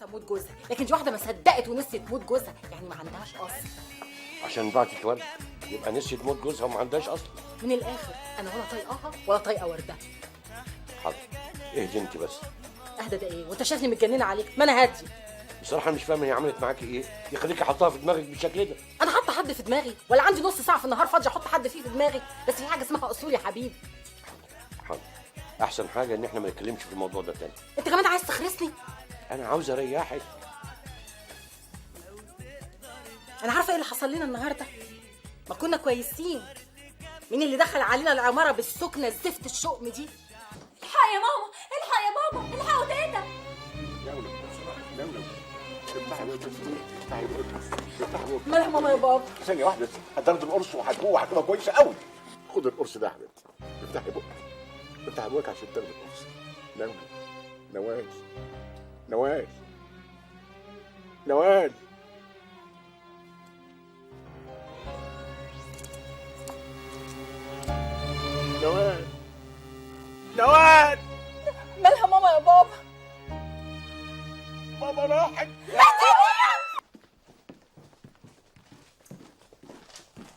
تنسى موت جوزها، لكن دي واحدة ما صدقت ونسيت موت جوزها، يعني ما عندهاش اصل. عشان بعتت ورد يبقى نسيت موت جوزها وما عندهاش اصل. من الاخر انا ولا طايقاها ولا طايقة وردها. حاضر، اهدي انت بس. اهدى ده ايه؟ وانت شايفني متجننه عليك؟ ما انا هادية. بصراحة مش فاهم هي عملت معاكي ايه يخليكي حطها في دماغك بالشكل ده. انا حاطه حد في دماغي؟ ولا عندي نص ساعة في النهار فاضية احط حد فيه في دماغي؟ بس في حاجة اسمها اصول يا حبيبي. حاضر، احسن حاجة ان احنا ما نتكلمش في الموضوع ده تاني. انت كمان عايز تخرسني؟ انا عاوز اريحك. انا عارفه ايه اللي حصل لنا النهارده. ما كنا كويسين، مين اللي دخل علينا العمارة بالسكنه الزفت الشؤم دي؟ الحق يا ماما، الحق يا ماما، الحقوا تيتا. نونو افتحي بقك، افتحي بقك، افتحي بقك. مالها ماما يا بابا؟ ثانية واحدة، هتاخد القرص وهتجوع وهتبقى كويسة قوي. خد القرص ده يا حبيبتي، افتحي بقك، افتحي بقك عشان تاخد القرص. نونو، نوال، نوال، نوال. نوال، نوال. مالها ماما يا بابا؟ ماما راحت.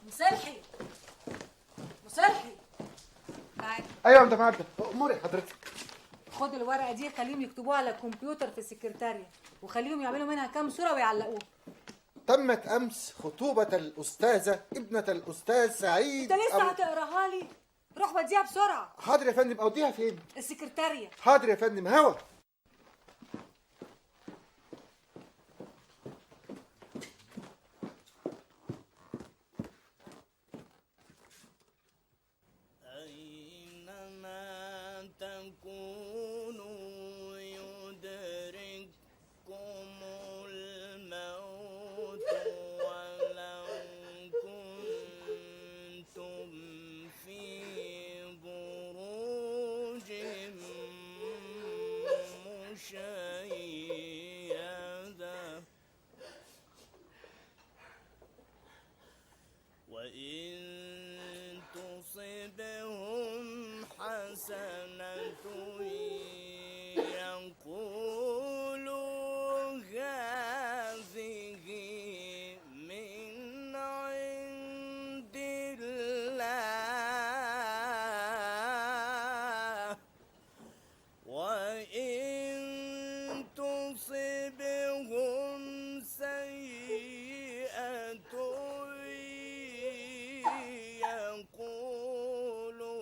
مسلحي، مسلحي، تعالى. ايوه يا مدام عبده، اموري حضرتك. خد الورقة دي، خليهم يكتبوها على الكمبيوتر في السكرتارية، وخليهم يعملوا منها كام صوره ويعلقوها. تمت امس خطوبه الاستاذة ابنه الاستاذ سعيد. انت لسه هتقراها لي؟ روح وديها بسرعة. حاضر يا فندم. اوديها فين؟ السكرتارية. حاضر يا فندم. هوا. أينما تكونوا يدرككم الموت ولو كنتم في بروج مشيدة، وإن تصبهم حسنة يقولوا هذه من عند الله، وإن تصبهم سيئة يقولوا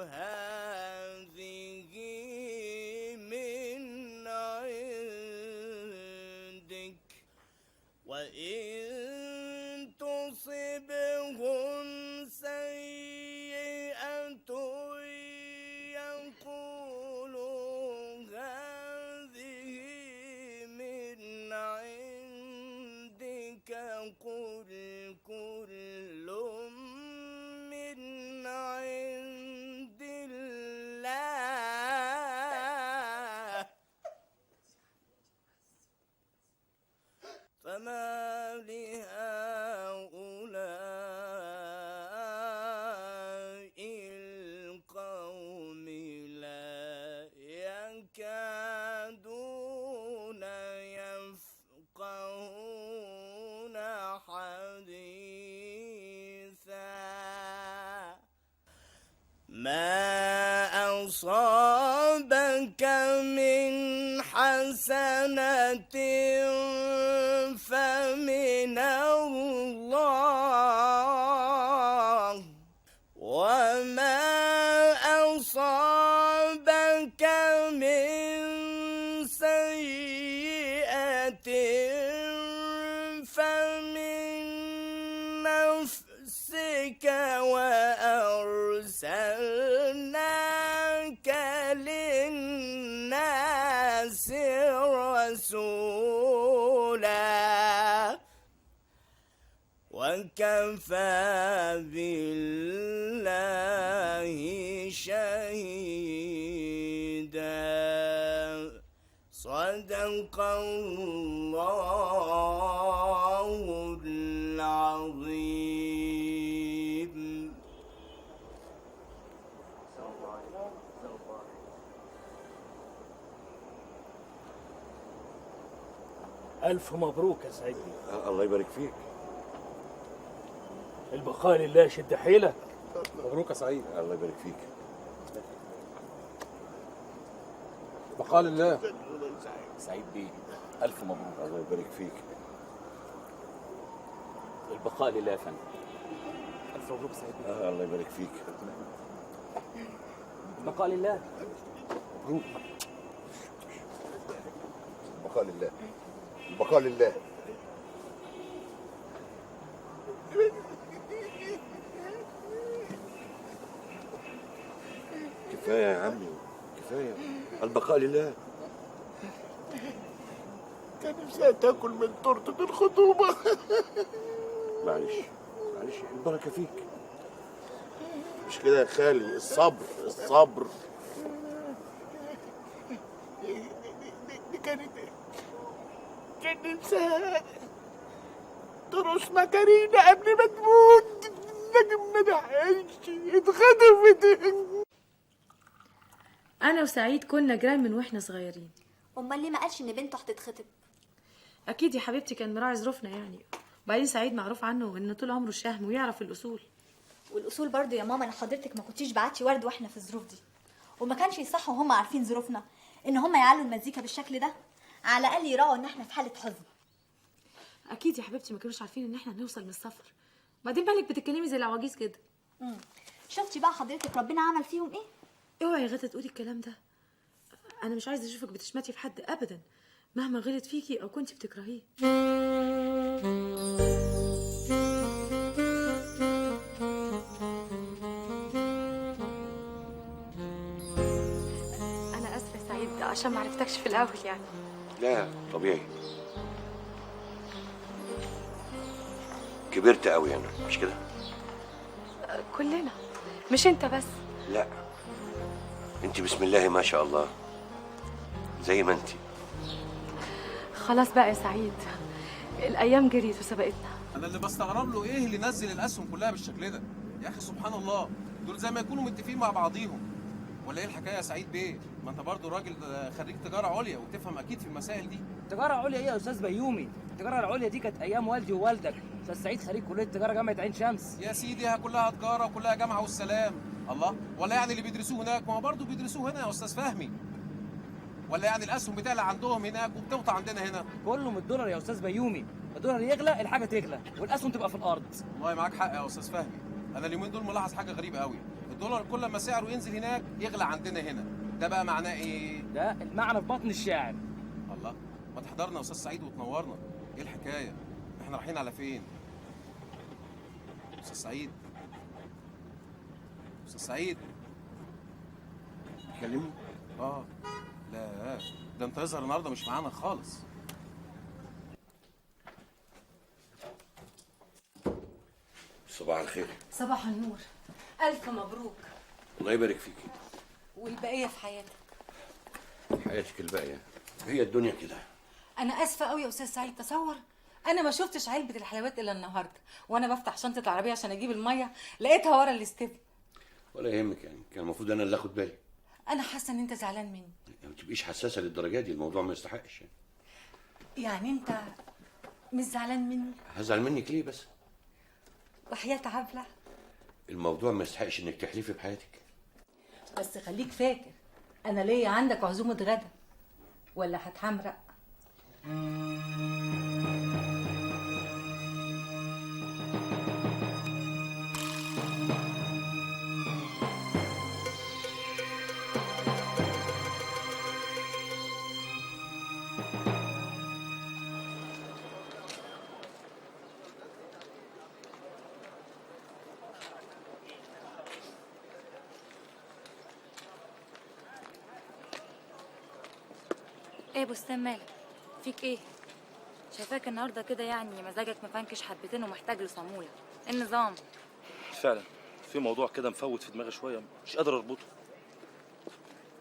هذه من عندك، وإن تصبهم سيئة يقولوا هذه من عندك، قل كل من عند الله، فما لهؤلاء القوم لا يكادون يفقهون حديثا. ما أصابك من حسنة فمن الله، وما أصابك من سيئة فمن نفسك، وأرسلناك للناس رسولا، وكفى بالله شهيدا. صدق الله العظيم. ألف مبروك يا سعيد. الله يبارك فيك. البقاء لله، شد حيلك. مبروك يا سعيد. الله يبارك فيك. بقاء لله. سعيد بيه ألف مبروك. الله يبارك فيك. البقاء لله يا فندم. ألف مبروك سعيد بيه. الله يبارك فيك. البقاء لله. مبروك. البقاء لله، البقاء لله. كفاية يا عمي، كفاية. البقاء لله. كان نفسها تاكل من تورتة الخطوبة. معلش معلش، البركة فيك. مش كده يا خالي؟ الصبر الصبر. دي كانت كان نفسها ترقص ماكارينا قبل ما تموت، لكن ما لحقتش، اتخطفت. أنا وسعيد كنا جيران من وإحنا صغيرين. أمال ليه ما قالش إن بنته هتتخطب؟ أكيد يا حبيبتي كان مراعي ظروفنا يعني. وبعدين سعيد معروف عنه إنه طول عمره شهم ويعرف الأصول. والأصول برضو يا ماما إن حضرتك ما كنتيش بعتي ورد وإحنا في الظروف دي، وما كانش يصح وهم عارفين ظروفنا إن هم يعلوا المزيكا بالشكل ده، على الأقل يراعوا إن إحنا في حالة حزن. أكيد يا حبيبتي ما كانوش عارفين إن إحنا هنوصل من السفر. بعدين بالك بتتكلمي زي العواجيز كده. شفتي بقى حضرتك ربنا عمل فيهم إيه؟ اوعي يا غدا تقولي الكلام ده. انا مش عايزه اشوفك بتشمتي في حد ابدا مهما غلط فيكي او كنتي بتكرهيه. انا اسفه يا سعيد عشان ما عرفتكش في الاول يعني. لا طبيعي، كبرت قوي انا، مش كده؟ كلنا، مش انت بس. لا انت بسم الله ما شاء الله زي ما انت. خلاص بقى يا سعيد، الايام جريت وسبقتنا. انا اللي بستغرب له ايه اللي نزل الاسهم كلها بالشكل ده يا اخي؟ سبحان الله، دول زي ما يكونوا متفقين مع بعضيهم ولا ايه الحكاية يا سعيد بيه؟ ما انت برضو راجل خريج تجارة عليا وتفهم اكيد في المسائل دي. تجارة عليا ايه يا استاذ بيومي؟ التجارة العليا دي كانت ايام والدي ووالدك. استاذ سعيد خريج كليه تجارة جامعه عين شمس. يا سيدي ها كلها تجارة وكلها جامعه والسلام. الله، ولا يعني اللي بيدرسوه هناك ما هو برضه بيدرسوه هنا يا استاذ فهمي؟ ولا يعني الاسهم بتعلى عندهم هناك وبتوطى عندنا هنا؟ كله من الدولار يا استاذ بيومي، الدولار يغلى الحاجة تغلى والاسهم تبقى في الارض. والله معاك حق يا استاذ فهمي، انا اليومين دول ملاحظ حاجة غريبة قوي، الدولار كل ما سعره ينزل هناك يغلى عندنا هنا، ده بقى معناه ايه؟ ده المعنى في بطن الشاعر. الله، ما تحضرنا يا استاذ سعيد وتنورنا، ايه الحكاية؟ احنا رايحين على فين؟ استاذ سعيد، استاذ سعيد كلمني؟ اه لا ده انت يظهر النهارده مش معانا خالص. صباح الخير. صباح النور. ألف مبروك. الله يبارك فيك. والبقية في حياتك. حياتك الباقية هي الدنيا كده. أنا آسفة أوي يا أستاذ سعيد، تصور أنا ما شفتش علبة الحلويات إلا النهاردة، وأنا بفتح شنطة العربية عشان أجيب المية لقيتها ورا الاستبن. ولا يهمك يعني، كان المفروض أنا اللي آخد بالي. أنا حاسة إن أنت زعلان مني. ما تبقيش حساسة للدرجة دي، الموضوع ما يستحقش يعني. يعني أنت مش زعلان مني؟ هزعل منك ليه بس؟ وحياة عبلة الموضوع ما يستحقش إنك تحلفي بحياتك. بس خليك فاكر أنا ليا عندك عزومة غدا ولا هتحمرق؟ ايه بستان مالك؟ فيك ايه؟ شايفاك النهارده كده يعني مزاجك مفنكش حبتين ومحتاج له صاموله، ايه النظام؟ فعلا في موضوع كده مفوت في دماغي شوية مش قادر اربطه.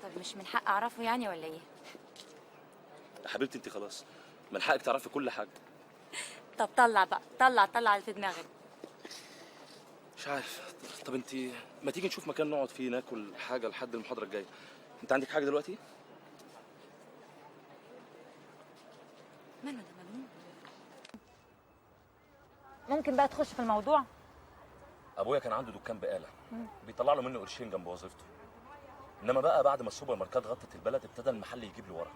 طب مش من حق اعرفه يعني ولا ايه؟ يا حبيبتي انت خلاص من حقك تعرفي كل حاجة. طب طلع بقى، طلع طلع اللي في دماغك. مش عارف. طب انت ما تيجي نشوف مكان نقعد فيه ناكل حاجة لحد المحاضرة الجاية. انت عندك حاجة دلوقتي؟ ماله ده مجنون؟ ممكن بقى تخش في الموضوع؟ ابويا كان عنده دكان بقاله بيطلع له منه قرشين جنب وظيفته، انما بقى بعد ما السوبر ماركات غطت البلد ابتدى المحل يجيب له ورا.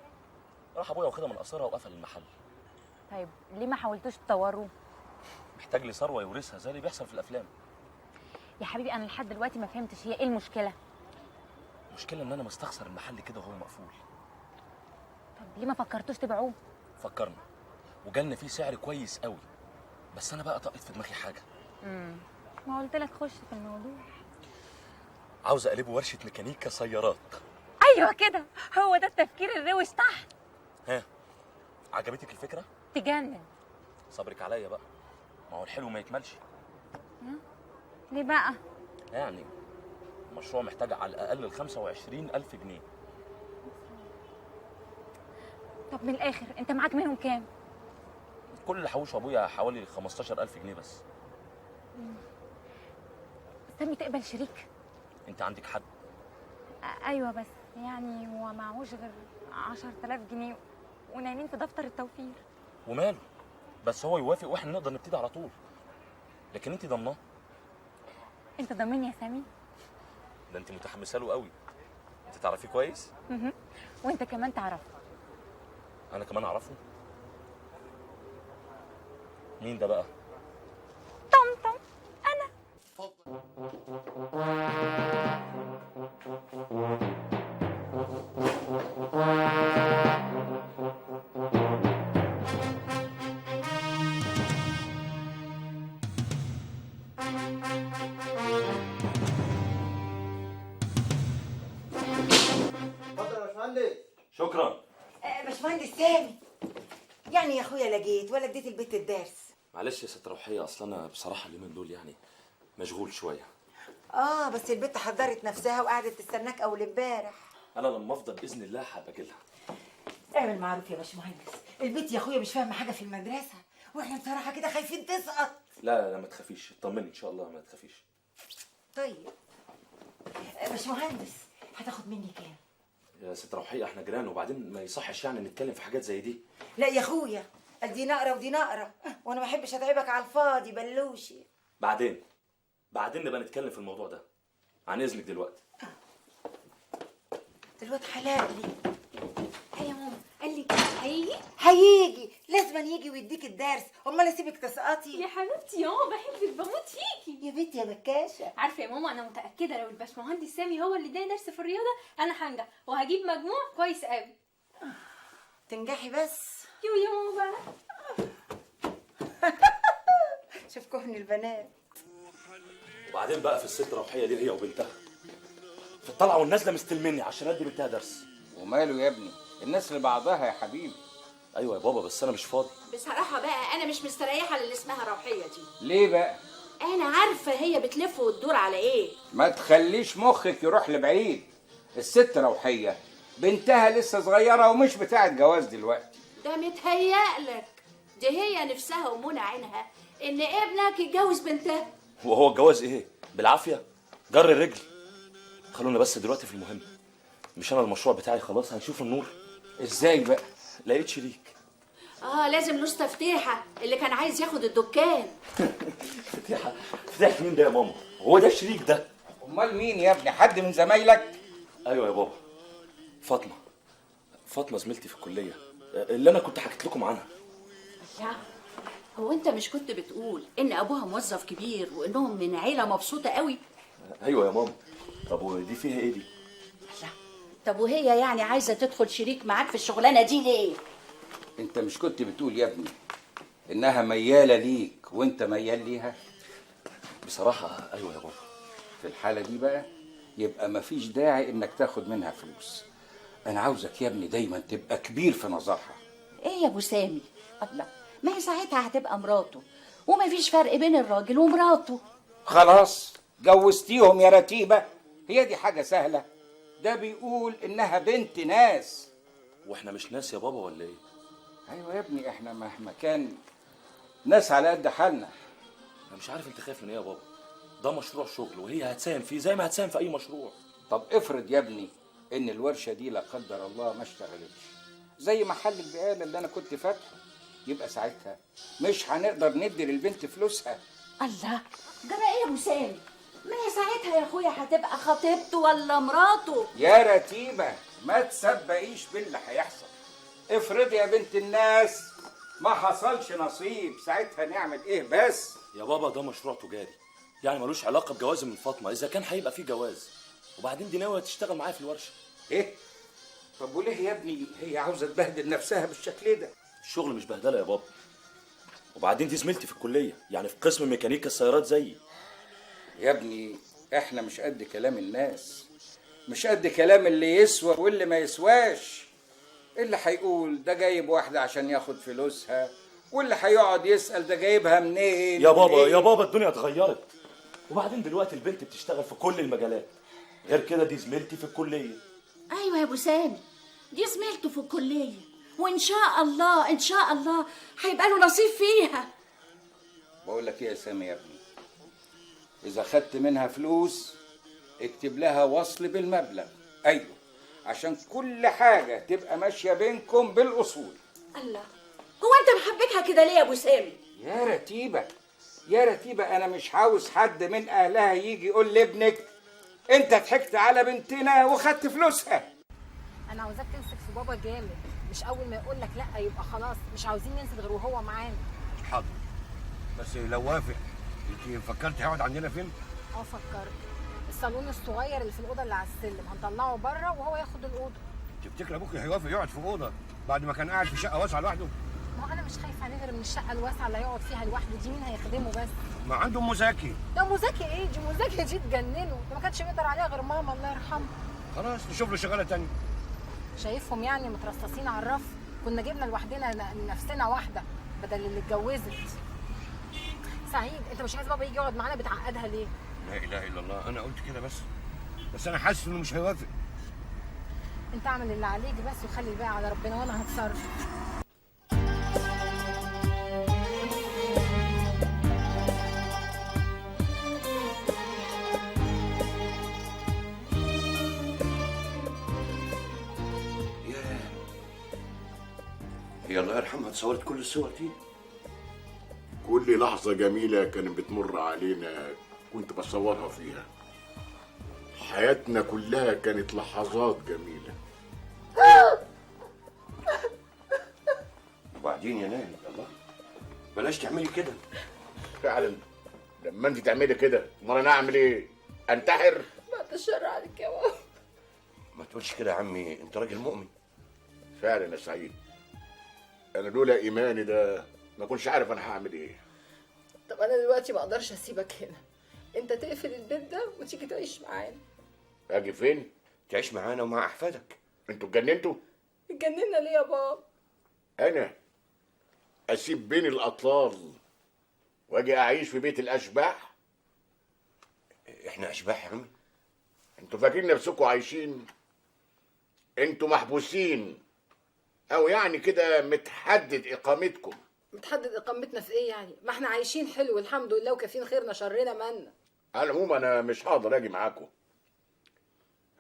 راح ابويا واخدها من قصرها وقفل المحل. طيب ليه ما حاولتوش تطوروه؟ محتاج لي ثروة يورثها زي اللي بيحصل في الافلام. يا حبيبي انا لحد دلوقتي ما فهمتش هي ايه المشكلة. المشكلة ان انا مستخسر المحل كده وهو مقفول. طب ليه ما فكرتوش تبيعوه؟ فكرنا وجالنا فيه سعر كويس قوي، بس انا بقى طقت في دماغي حاجة. ما قلت لك خش في الموضوع. عاوز اقلبه ورشه ميكانيكا سيارات. ايوه كده، هو ده التفكير الروش تحت. ها عجبتك الفكرة؟ تجنن. صبرك عليا بقى، ما هو الحلو ما يكملش. ليه بقى؟ يعني المشروع محتاج على الاقل 25,000 جنيه. طب من الاخر انت معاك منهم كام؟ كل اللي حوشه ابويا حوالي 15,000 جنيه بس. سامي تقبل شريك؟ انت عندك حد؟ ايوه بس يعني هو معهوش غير 10,000 جنيه ونايمين في دفتر التوفير. وماله؟ بس هو يوافق واحنا نقدر نبتدي على طول. لكن انت ضمناه؟ انت ضامن يا سامي؟ ده انت متحمسة له قوي. انت تعرفيه كويس؟ وانت كمان تعرفه. انا كمان اعرفه؟ مين ده بقى؟ طمطم انا. اتفضل يا باشمهندس. شكرا. باشمهندس سامي، يعني يا اخويا لا جيت ولا اديت البيت الدرس. معلش يا ست روحية، اصل انا بصراحة اليومين دول يعني مشغول شوية. بس البت حضرت نفسها وقعدت تستناك اول امبارح. انا لما افضل باذن الله هبقى اجي لها. اعمل معروف يا باشمهندس، البت يا اخويا مش فاهمه حاجة في المدرسة، واحنا بصراحة كده خايفين تسقط. لا لا ما تخافيش، اطمني ان شاء الله ما تخافيش. طيب باشمهندس هتاخد مني كام؟ يا ست روحية احنا جيران، وبعدين ما يصحش يعني نتكلم في حاجات زي دي. لا يا اخويا، دي نقره ودي نقره، وانا ما احبش اتعبك على الفاضي بلوشي. بعدين نبقى نتكلم في الموضوع ده. عن اذنك دلوقتي. الواد حلق لي. ايه يا ماما؟ قال لك هيجي؟ هيجي، لازم يجي ويديك الدرس، امال اسيبك تسقطي؟ يا حبيبتي يا ماما بحبك بموت فيكي يا بنتي يا بكاشه. عارفه يا ماما انا متاكدة لو الباشمهندس سامي هو اللي اداني درس في الرياضة انا هنجح وهجيب مجموع كويس قوي. تنجحي بس. يو يا ماما بقى. شوف كهن البنات. وبعدين بقى في الست روحية دي هي وبنتها في الطلعة والنازله مستلمني عشان ادي بنتها درس. وماله يا ابني، الناس لبعضها يا حبيبي. ايوه يا بابا بس انا مش فاضي. بصراحة بقى انا مش مستريحه للي اسمها روحية دي. ليه بقى؟ انا عارفه هي بتلف وتدور على ايه. ما تخليش مخك يروح لبعيد. الست روحية بنتها لسه صغيرة ومش بتاعه جواز دلوقتي. ده متهيألك، دي هي نفسها ومنى عينها ان ابنك يتجوز بنتها. وهو الجواز ايه؟ بالعافية؟ جر الرجل. خلونا بس دلوقتي في المهم. مش انا المشروع بتاعي خلاص هنشوف النور. ازاي بقى؟ لقيت شريك. لازم له تفتيحه اللي كان عايز ياخد الدكان. فتيحه؟ فتيحه مين ده يا ماما؟ هو ده الشريك ده؟ امال مين يا ابني؟ حد من زمايلك؟ ايوه يا بابا، فاطمة. فاطمة زميلتي في الكلية اللي انا كنت حكيت لكم عنها. يا هو انت مش كنت بتقول ان ابوها موظف كبير وانهم من عيله مبسوطة قوي؟ ايوه يا ماما. طب ودي فيها ايه دي؟ لا طب وهي يعني عايزه تدخل شريك معاك في الشغلانة دي ليه؟ انت مش كنت بتقول يا ابني انها مياله ليك وانت ميال ليها؟ بصراحة ايوه يا بابا. في الحالة دي بقى يبقى مفيش داعي انك تاخد منها فلوس. انا عاوزك يا ابني دايما تبقى كبير في نظرها. ايه يا ابو سامي؟ الله، ما هي ساعتها هتبقى مراته ومفيش فرق بين الراجل ومراته. خلاص جوزتيهم يا رتيبه، هي دي حاجة سهلة؟ ده بيقول انها بنت ناس. واحنا مش ناس يا بابا ولا ايه؟ ايوه يا ابني، احنا مهما كان ناس على قد حالنا. انا مش عارف انت خايف من ايه يا بابا. ده مشروع شغل وهي هتساهم فيه زي ما هتساهم في اي مشروع. طب افرض يا ابني ان الورشة دي لا قدر الله ما اشتغلتش زي محل البقالة اللي انا كنت فاتحة، يبقى ساعتها مش هنقدر ندي للبنت فلوسها. الله، جرى ايه يا ابو سامي؟ ما هي ساعتها يا اخويا هتبقى خطيبته ولا مراته. يا رتيبه ما تسبقيش باللي هيحصل. افرضي يا بنت الناس ما حصلش نصيب، ساعتها نعمل ايه بس؟ يا بابا ده مشروع تجاري، يعني ملوش علاقة بجواز من فاطمة، اذا كان هيبقى فيه جواز. وبعدين دي ناوية تشتغل معايا في الورشة. ايه؟ طب وليه يا ابني هي عاوزه تبهدل نفسها بالشكل ده؟ الشغل مش بهدله يا بابا. وبعدين دي زميلتي في الكلية، يعني في قسم ميكانيكا السيارات زيي. يا ابني احنا مش قد كلام الناس، مش قد كلام اللي يسوى واللي ما يسواش. اللي هيقول ده جايب واحدة عشان ياخد فلوسها، واللي هيقعد يسأل ده جايبها منين. يا بابا يا بابا الدنيا اتغيرت. وبعدين دلوقتي البنت بتشتغل في كل المجالات، غير كده دي زميلتي في الكلية. ايوه يا ابو سامي، دي زميلته في الكلية، وان شاء الله ان شاء الله هيبقى له نصيب فيها. بقول لك ايه يا سامي يا ابني، اذا خدت منها فلوس اكتب لها وصل بالمبلغ. ايوه، عشان كل حاجة تبقى ماشية بينكم بالاصول. الله، هو انت محبكها كده ليه يا ابو سامي؟ يا رتيبه يا رتيبه، انا مش عاوز حد من اهلها يجي يقول لابنك انت ضحكت على بنتنا وخدت فلوسها. انا عاوزاك تمسك في بابا جامد، مش اول ما يقول لك لا يبقى خلاص، مش عاوزين ننزل غير وهو معانا. حاضر، بس لو وافق. انت فكرتي هيقعد عندنا فين؟ اه فكرت، الصالون الصغير اللي في الاوضة اللي على السلم هنطلعه بره وهو ياخد الاوضة. تفتكر ابوك هيوافق يقعد في اوضة بعد ما كان قاعد في شقه واسعة لوحده؟ ما هو انا مش خايفة عليه غير من الشقة الواسعة اللي هيقعد فيها لوحده دي، مين هيخدمه بس؟ ما عنده ام زكي. ده ام زكي ايه دي؟ ام زكي دي تجننه، ده ما كانش بيقدر عليها غير ماما الله يرحمها. خلاص نشوف له شغالة ثانية. شايفهم يعني مترصصين على الرف، كنا جبنا لوحدنا لنفسنا واحدة بدل اللي اتجوزت. سعيد انت مش عايز بابا يجي يقعد معانا؟ بتعقدها ليه؟ لا اله الا الله، انا قلت كده بس انا حاسس انه مش هيوافق. انت اعمل اللي عليك بس وخلي الباقي على ربنا وانا هتصرف. ياه، هي الله يرحمها اتصورت كل الصور دي. كل لحظة جميلة كانت بتمر علينا كنت بصورها فيها. حياتنا كلها كانت لحظات جميلة. وبعدين يا ناهد الله بلاش تعملي كده. فعلا لما انت تعملي كده امال انا اعمل ايه؟ انتحر؟ بعد الشر عليك يا بابا. ما تقولش كده يا عمي، انت راجل مؤمن. فعلا يا سعيد، انا لولا ايماني ده ما كنتش عارف انا هعمل ايه. طب انا دلوقتي ما اقدرش اسيبك هنا، انت تقفل البيت ده وتيجي تعيش معانا. اجي فين؟ تعيش معانا ومع احفادك. انتوا اتجننتوا؟ اتجننا ليه يا بابا؟ انا اسيب بين الاطلال واجي اعيش في بيت الاشباح؟ احنا اشباح يا عمي؟ انتوا فاكرين نفسكم عايشين؟ انتوا محبوسين، او يعني كده متحدد اقامتكم. متحدد اقامتنا في ايه يعني؟ ما احنا عايشين حلو الحمد لله وكافيين خيرنا شرنا منا. على العموم انا مش هقدر اجي معاكم،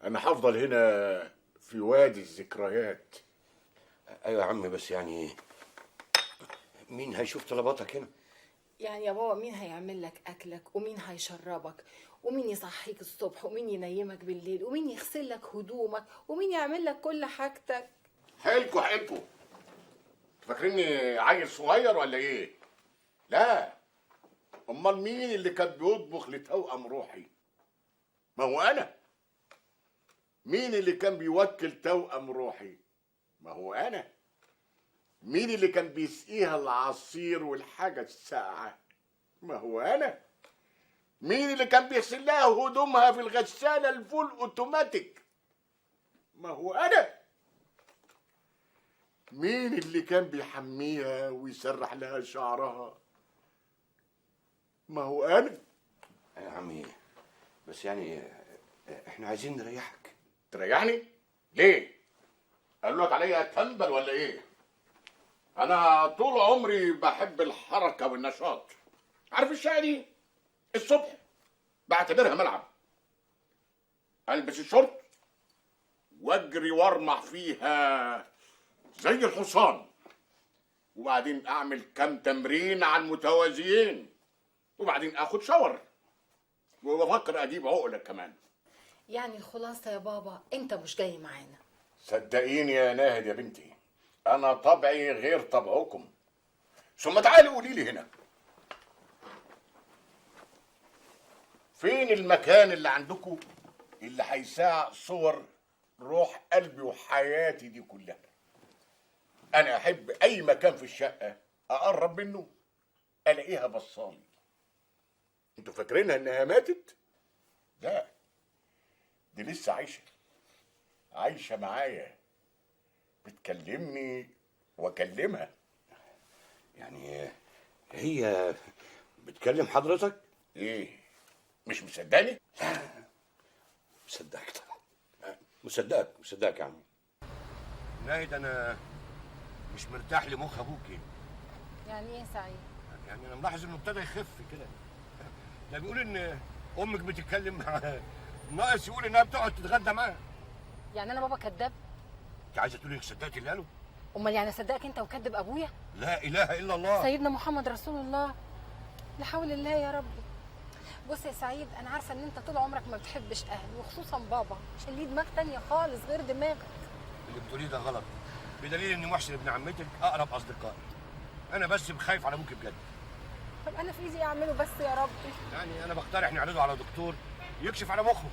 انا هفضل هنا في وادي الذكريات. ايوه يا عمي، بس يعني مين هيشوف طلباتك هنا؟ يعني يا بابا مين هيعمل لك اكلك، ومين هيشربك، ومين يصحيك الصبح، ومين ينيمك بالليل، ومين يغسل لك هدومك، ومين يعمل لك كل حاجتك؟ حيلكوا حيلكوا، فاكريني عيل صغير ولا ايه؟ لا، امال مين اللي كان بيطبخ لتوأم روحي؟ ما هو انا. مين اللي كان بيوكل توأم روحي؟ ما هو انا. مين اللي كان بيسقيها العصير والحاجة الساقعة؟ ما هو انا. مين اللي كان بيغسل لها هدومها في الغسالة ال full automatic؟ ما هو انا. مين اللي كان بيحميها ويسرح لها شعرها؟ ما هو انا. يا عمي بس يعني احنا عايزين نريحك. تريحني؟ ليه؟ قالوا لك عليا تنبل ولا ايه؟ انا طول عمري بحب الحركة والنشاط. عارف الشقة دي؟ الصبح بعتبرها ملعب. البس الشورت واجري وارمح فيها زي الحصان، وبعدين اعمل كام تمرين على المتوازيين، وبعدين اخد شاور، وبفكر اجيب عقله كمان. يعني الخلاصة يا بابا انت مش جاي معانا. صدقيني يا ناهد يا بنتي، انا طبعي غير طبعكم. ثم تعالي قولي لي هنا، فين المكان اللي عندكم اللي هيساع صور روح قلبي وحياتي دي كلها؟ انا احب اي مكان في الشقة اقرب منه الاقيها بصالي. انتوا فاكرينها انها ماتت؟ لا، دي لسه عايشه، عايشه معايا، بتكلمني واكلمها. يعني هي بتكلم حضرتك؟ ايه، مش مصدقني؟ لا مصدقك طبعا، مصدقك مصدقك يا عم. ناهد انا مش مرتاح لمخ ابوكي. يعني ايه سعيد؟ يعني انا ملاحظ انه ابتدى يخف كده. ده بيقول ان امك بتتكلم معاه، ناقص يقول انها بتقعد تتغدى معاه. يعني انا بابا كذاب؟ انت عايزه تقولي انك صدقتي اللي قاله؟ امال يعني اصدقك انت وكذب ابويا؟ لا اله الا الله، سيدنا محمد رسول الله. لا حول الله يا رب. بص يا سعيد، انا عارفه ان انت طول عمرك ما بتحبش اهلي، وخصوصا بابا، عشان ليه دماغ تانية خالص غير دماغك. اللي بتقوليه ده غلط، بدليل ان محسن ابن عمتك اقرب اصدقائي. انا بس بخايف على ابوك بجد. طب انا في ايدي اعمله بس يا ربي. يعني انا بقترح نعرضه على دكتور يكشف على مخه.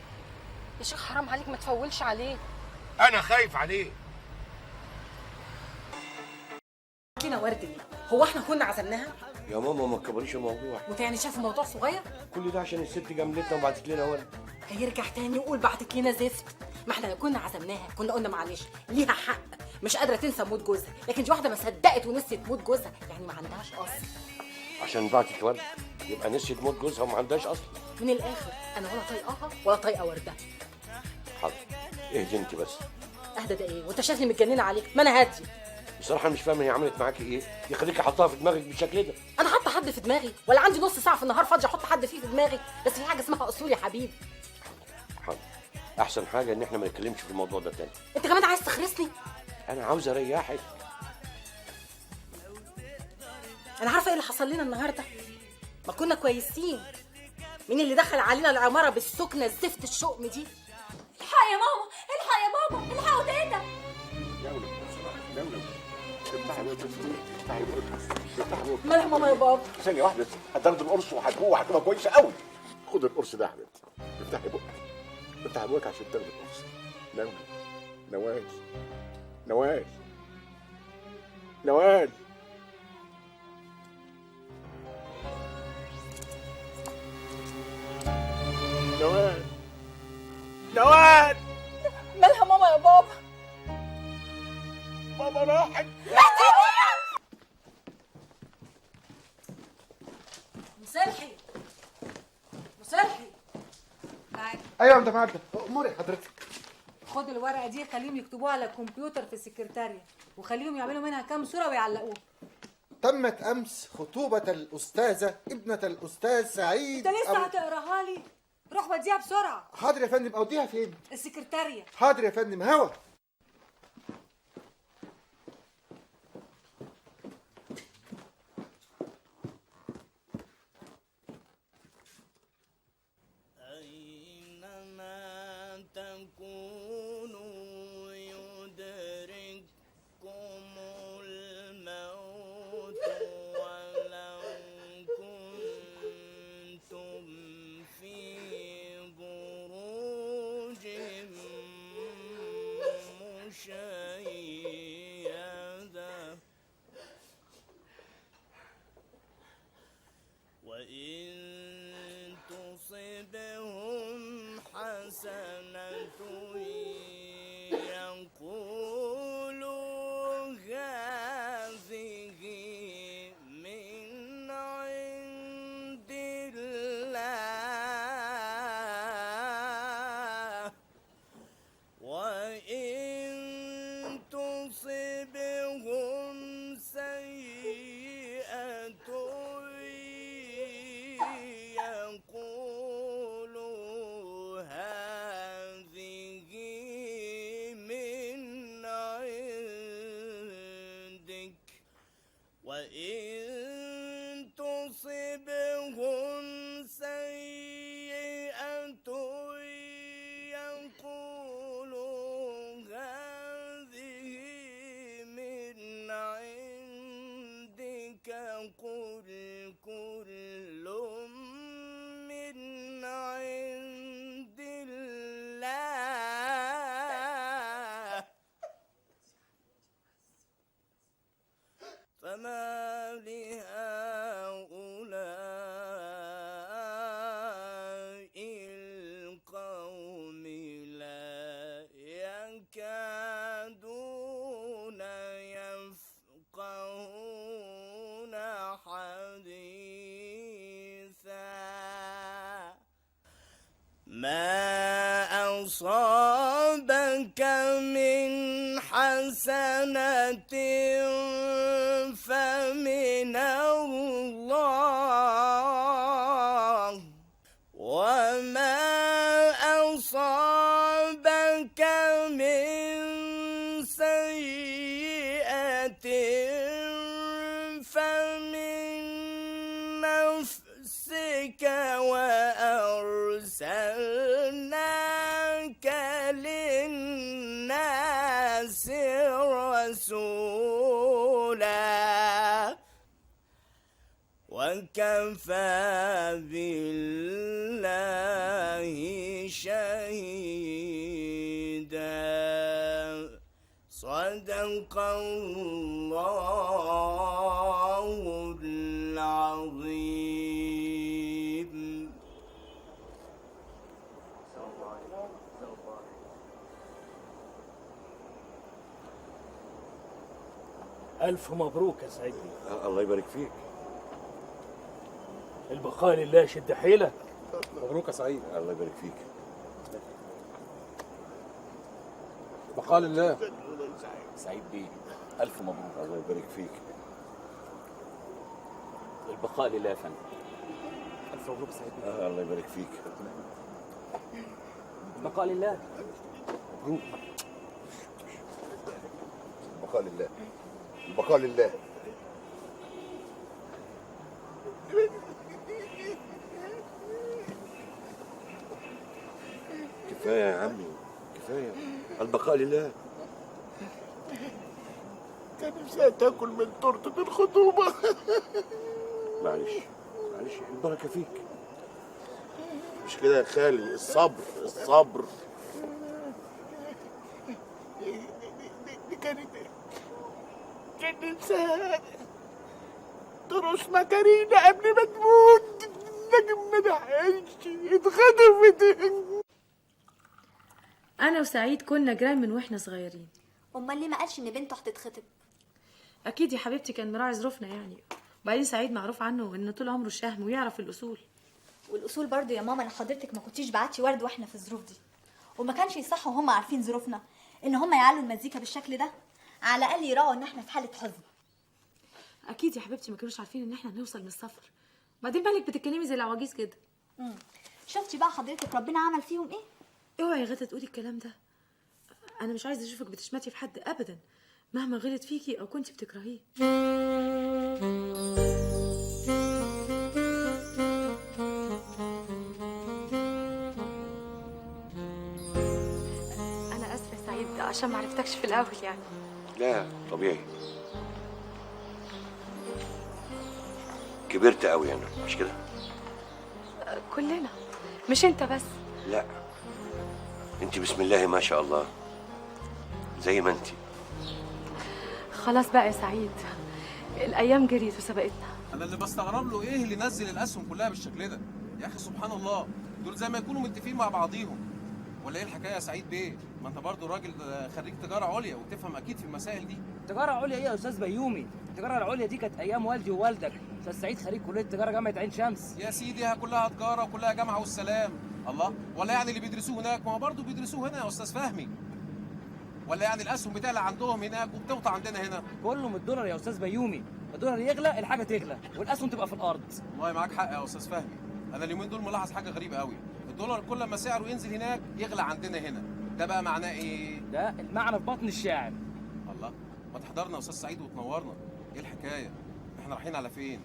يا شيخ حرام عليك، ما تفولش عليه. انا خايف عليه. لنا ورد ليه؟ هو احنا كنا عزمناها؟ يا ماما ما تكبريش الموضوع. وانت يعني شايف الموضوع صغير؟ كل ده عشان الست جاملتنا وبعتت لنا ورد. هيرجع تاني ويقول بعتت لنا زفت. ما احنا لو كنا عزمناها كنا قلنا معلش ليها حق، مش قادرة تنسى موت جوزها، لكن دي واحدة ما صدقت ونسيت موت جوزها، يعني ما عندهاش اصل. عشان بعتت ورد يبقى نسيت موت جوزها وما عندهاش اصل؟ من الاخر انا ولا طايقاها ولا طايقة وردها. حاضر، اهدي انت بس. اهدى ده ايه؟ وانت شايفني متجننه عليك؟ ما انا هادية. بصراحة مش فاهم هي عملت معاكي ايه يخليكي حطها في دماغك بالشكل ده. انا حاطه حد في دماغي؟ ولا عندي نص ساعة في النهار فاضية احط حد فيه في دماغي؟ بس في حاجة اسمها اصول يا حبيبي. حاضر، احسن حاجة ان احنا ما نتكلمش في الموضوع ده تاني. انت كمان عايز تخرسني؟ انا عاوز اريحك. انا عارفه ايه اللي حصل لنا النهارده؟ ما كنا كويسين. مين اللي دخل علينا العمارة بالسكنه الزفت الشؤم دي؟ الحق يا ماما، الحق يا بابا، الحقوا تيتا. يا افتحي بقك، افتحي بقك، افتحي بقك. مالها ماما يا بابا؟ ثانية واحدة بس، هتاخد القرص وهتفوق وهتبقى كويسة قوي. خد القرص ده يا حبيبتي، افتحي بقك، افتحي بقك عشان تاخد القرص. نوال، نوال، نوال، نوال. نوال، نوال. مالها ماما يا بابا؟ ماما راحت. مسلحي، مسلحي، تعالى. ايوه يا مدام عبده، اموري حضرتك. خد الورقة دي خليهم يكتبوها على الكمبيوتر في السكرتاريه، وخليهم يعملوا منها كام صوره ويعلقوها. تمت امس خطوبه الاستاذة ابنه الاستاذ سعيد. انت لسه هتقراها لي؟ روح وديها بسرعة. حاضر يا فندم. اوديها فين؟ السكرتاريه. حاضر يا فندم. هوا. أينما تكونوا يدرككم الموت ولو كنتم في بروج مشيدة وإن تصبهم حسنة يقولوا هذه من عند الله وإن تصبهم سيئة يقولوا هذه وإن تصبهم سيئة يقولوا هذه من عندك قل كل من عند الله فما لهؤلاء القوم لا يكادون يفقهون حديثا. ما أصابك من حسنة فمن الله، وما أصابك من سيئة فمن نفسك، وأرسلناك للناس رسولا، وكفى بالله شهيدا. صدق الله العظيم. ألف مبروك يا سعيد بيه. الله يبارك فيك. البقاء لله، شد حيلك. مبروك يا سعيد. الله يبارك فيك. بقاء لله. سعيد بيه ألف مبروك. الله يبارك فيك. البقاء لله يا فندم. ألف مبروك يا سعيد بيه. الله يبارك فيك. البقاء لله. مبروك. البقاء لله. البقاء لله. كفاية يا عمي، كفاية. البقاء لله. كان نفسها تاكل من تورتة الخطوبة. معلش معلش، البركة فيك. مش كده يا خالي؟ الصبر الصبر. دي كانت كان نفسها ترقص ماكارينا قبل ما تموت، لكن ما لحقتش، اتخطفت. انا وسعيد كنا جيران من واحنا صغيرين. امال ليه ما قالش ان بنته هتتخطب؟ اكيد يا حبيبتي كان مراعي ظروفنا يعني. وبعدين سعيد معروف عنه انه طول عمره شهم ويعرف الاصول. والاصول برضو يا ماما ان حضرتك ما كنتيش بعتي ورد واحنا في الظروف دي، وما كانش يصح وهم عارفين ظروفنا ان هم يعلوا المزيكا بالشكل ده. على الاقل يراعوا ان احنا في حاله حزن. اكيد يا حبيبتي ما كانوش عارفين ان احنا هنوصل من السفر. بعدين مالك بتتكلمي زي العواجيز كده؟ شفتي بقى حضرتك ربنا عمل فيهم ايه؟ اوعي يا غدا تقولي الكلام ده. انا مش عايزه اشوفك بتشمتي في حد ابدا، مهما غلط فيكي او كنتي بتكرهيه. انا اسفه يا سعيد عشان ما عرفتكش في الاول يعني. لا طبيعي، كبرت قوي انا، مش كده؟ كلنا، مش انت بس. لا انت بسم الله ما شاء الله زي ما انت. خلاص بقى يا سعيد، الايام جريت وسبقتنا. انا اللي بستغرب له ايه اللي نزل الاسهم كلها بالشكل ده؟ يا اخي سبحان الله، دول زي ما يكونوا متفقين مع بعضيهم. ولا ايه الحكاية يا سعيد بيه؟ ما انت برضه راجل خريج تجارة عليا وتفهم اكيد في المسائل دي. تجارة عليا ايه يا استاذ بيومي؟ التجارة العليا دي كانت ايام والدي ووالدك. استاذ سعيد خريج كليه تجارة جامعه عين شمس. يا سيدي ها كلها تجارة وكلها جامعه والسلام. الله، ولا يعني اللي بيدرسوه هناك ما هو برضه بيدرسوه هنا يا استاذ فهمي؟ ولا يعني الاسهم بتعلى عندهم هناك وبتوطى عندنا هنا؟ كله من الدولار يا استاذ بيومي، الدولار يغلى الحاجة تغلى والاسهم تبقى في الارض. والله معاك حق يا استاذ فهمي، انا اليومين دول ملاحظ حاجة غريبة قوي، الدولار كل ما سعره ينزل هناك يغلى عندنا هنا. ده بقى معناه ايه؟ ده المعنى في بطن الشاعر. الله، ما تحضرنا يا استاذ سعيد وتنورنا. ايه الحكاية؟ احنا رايحين على فين.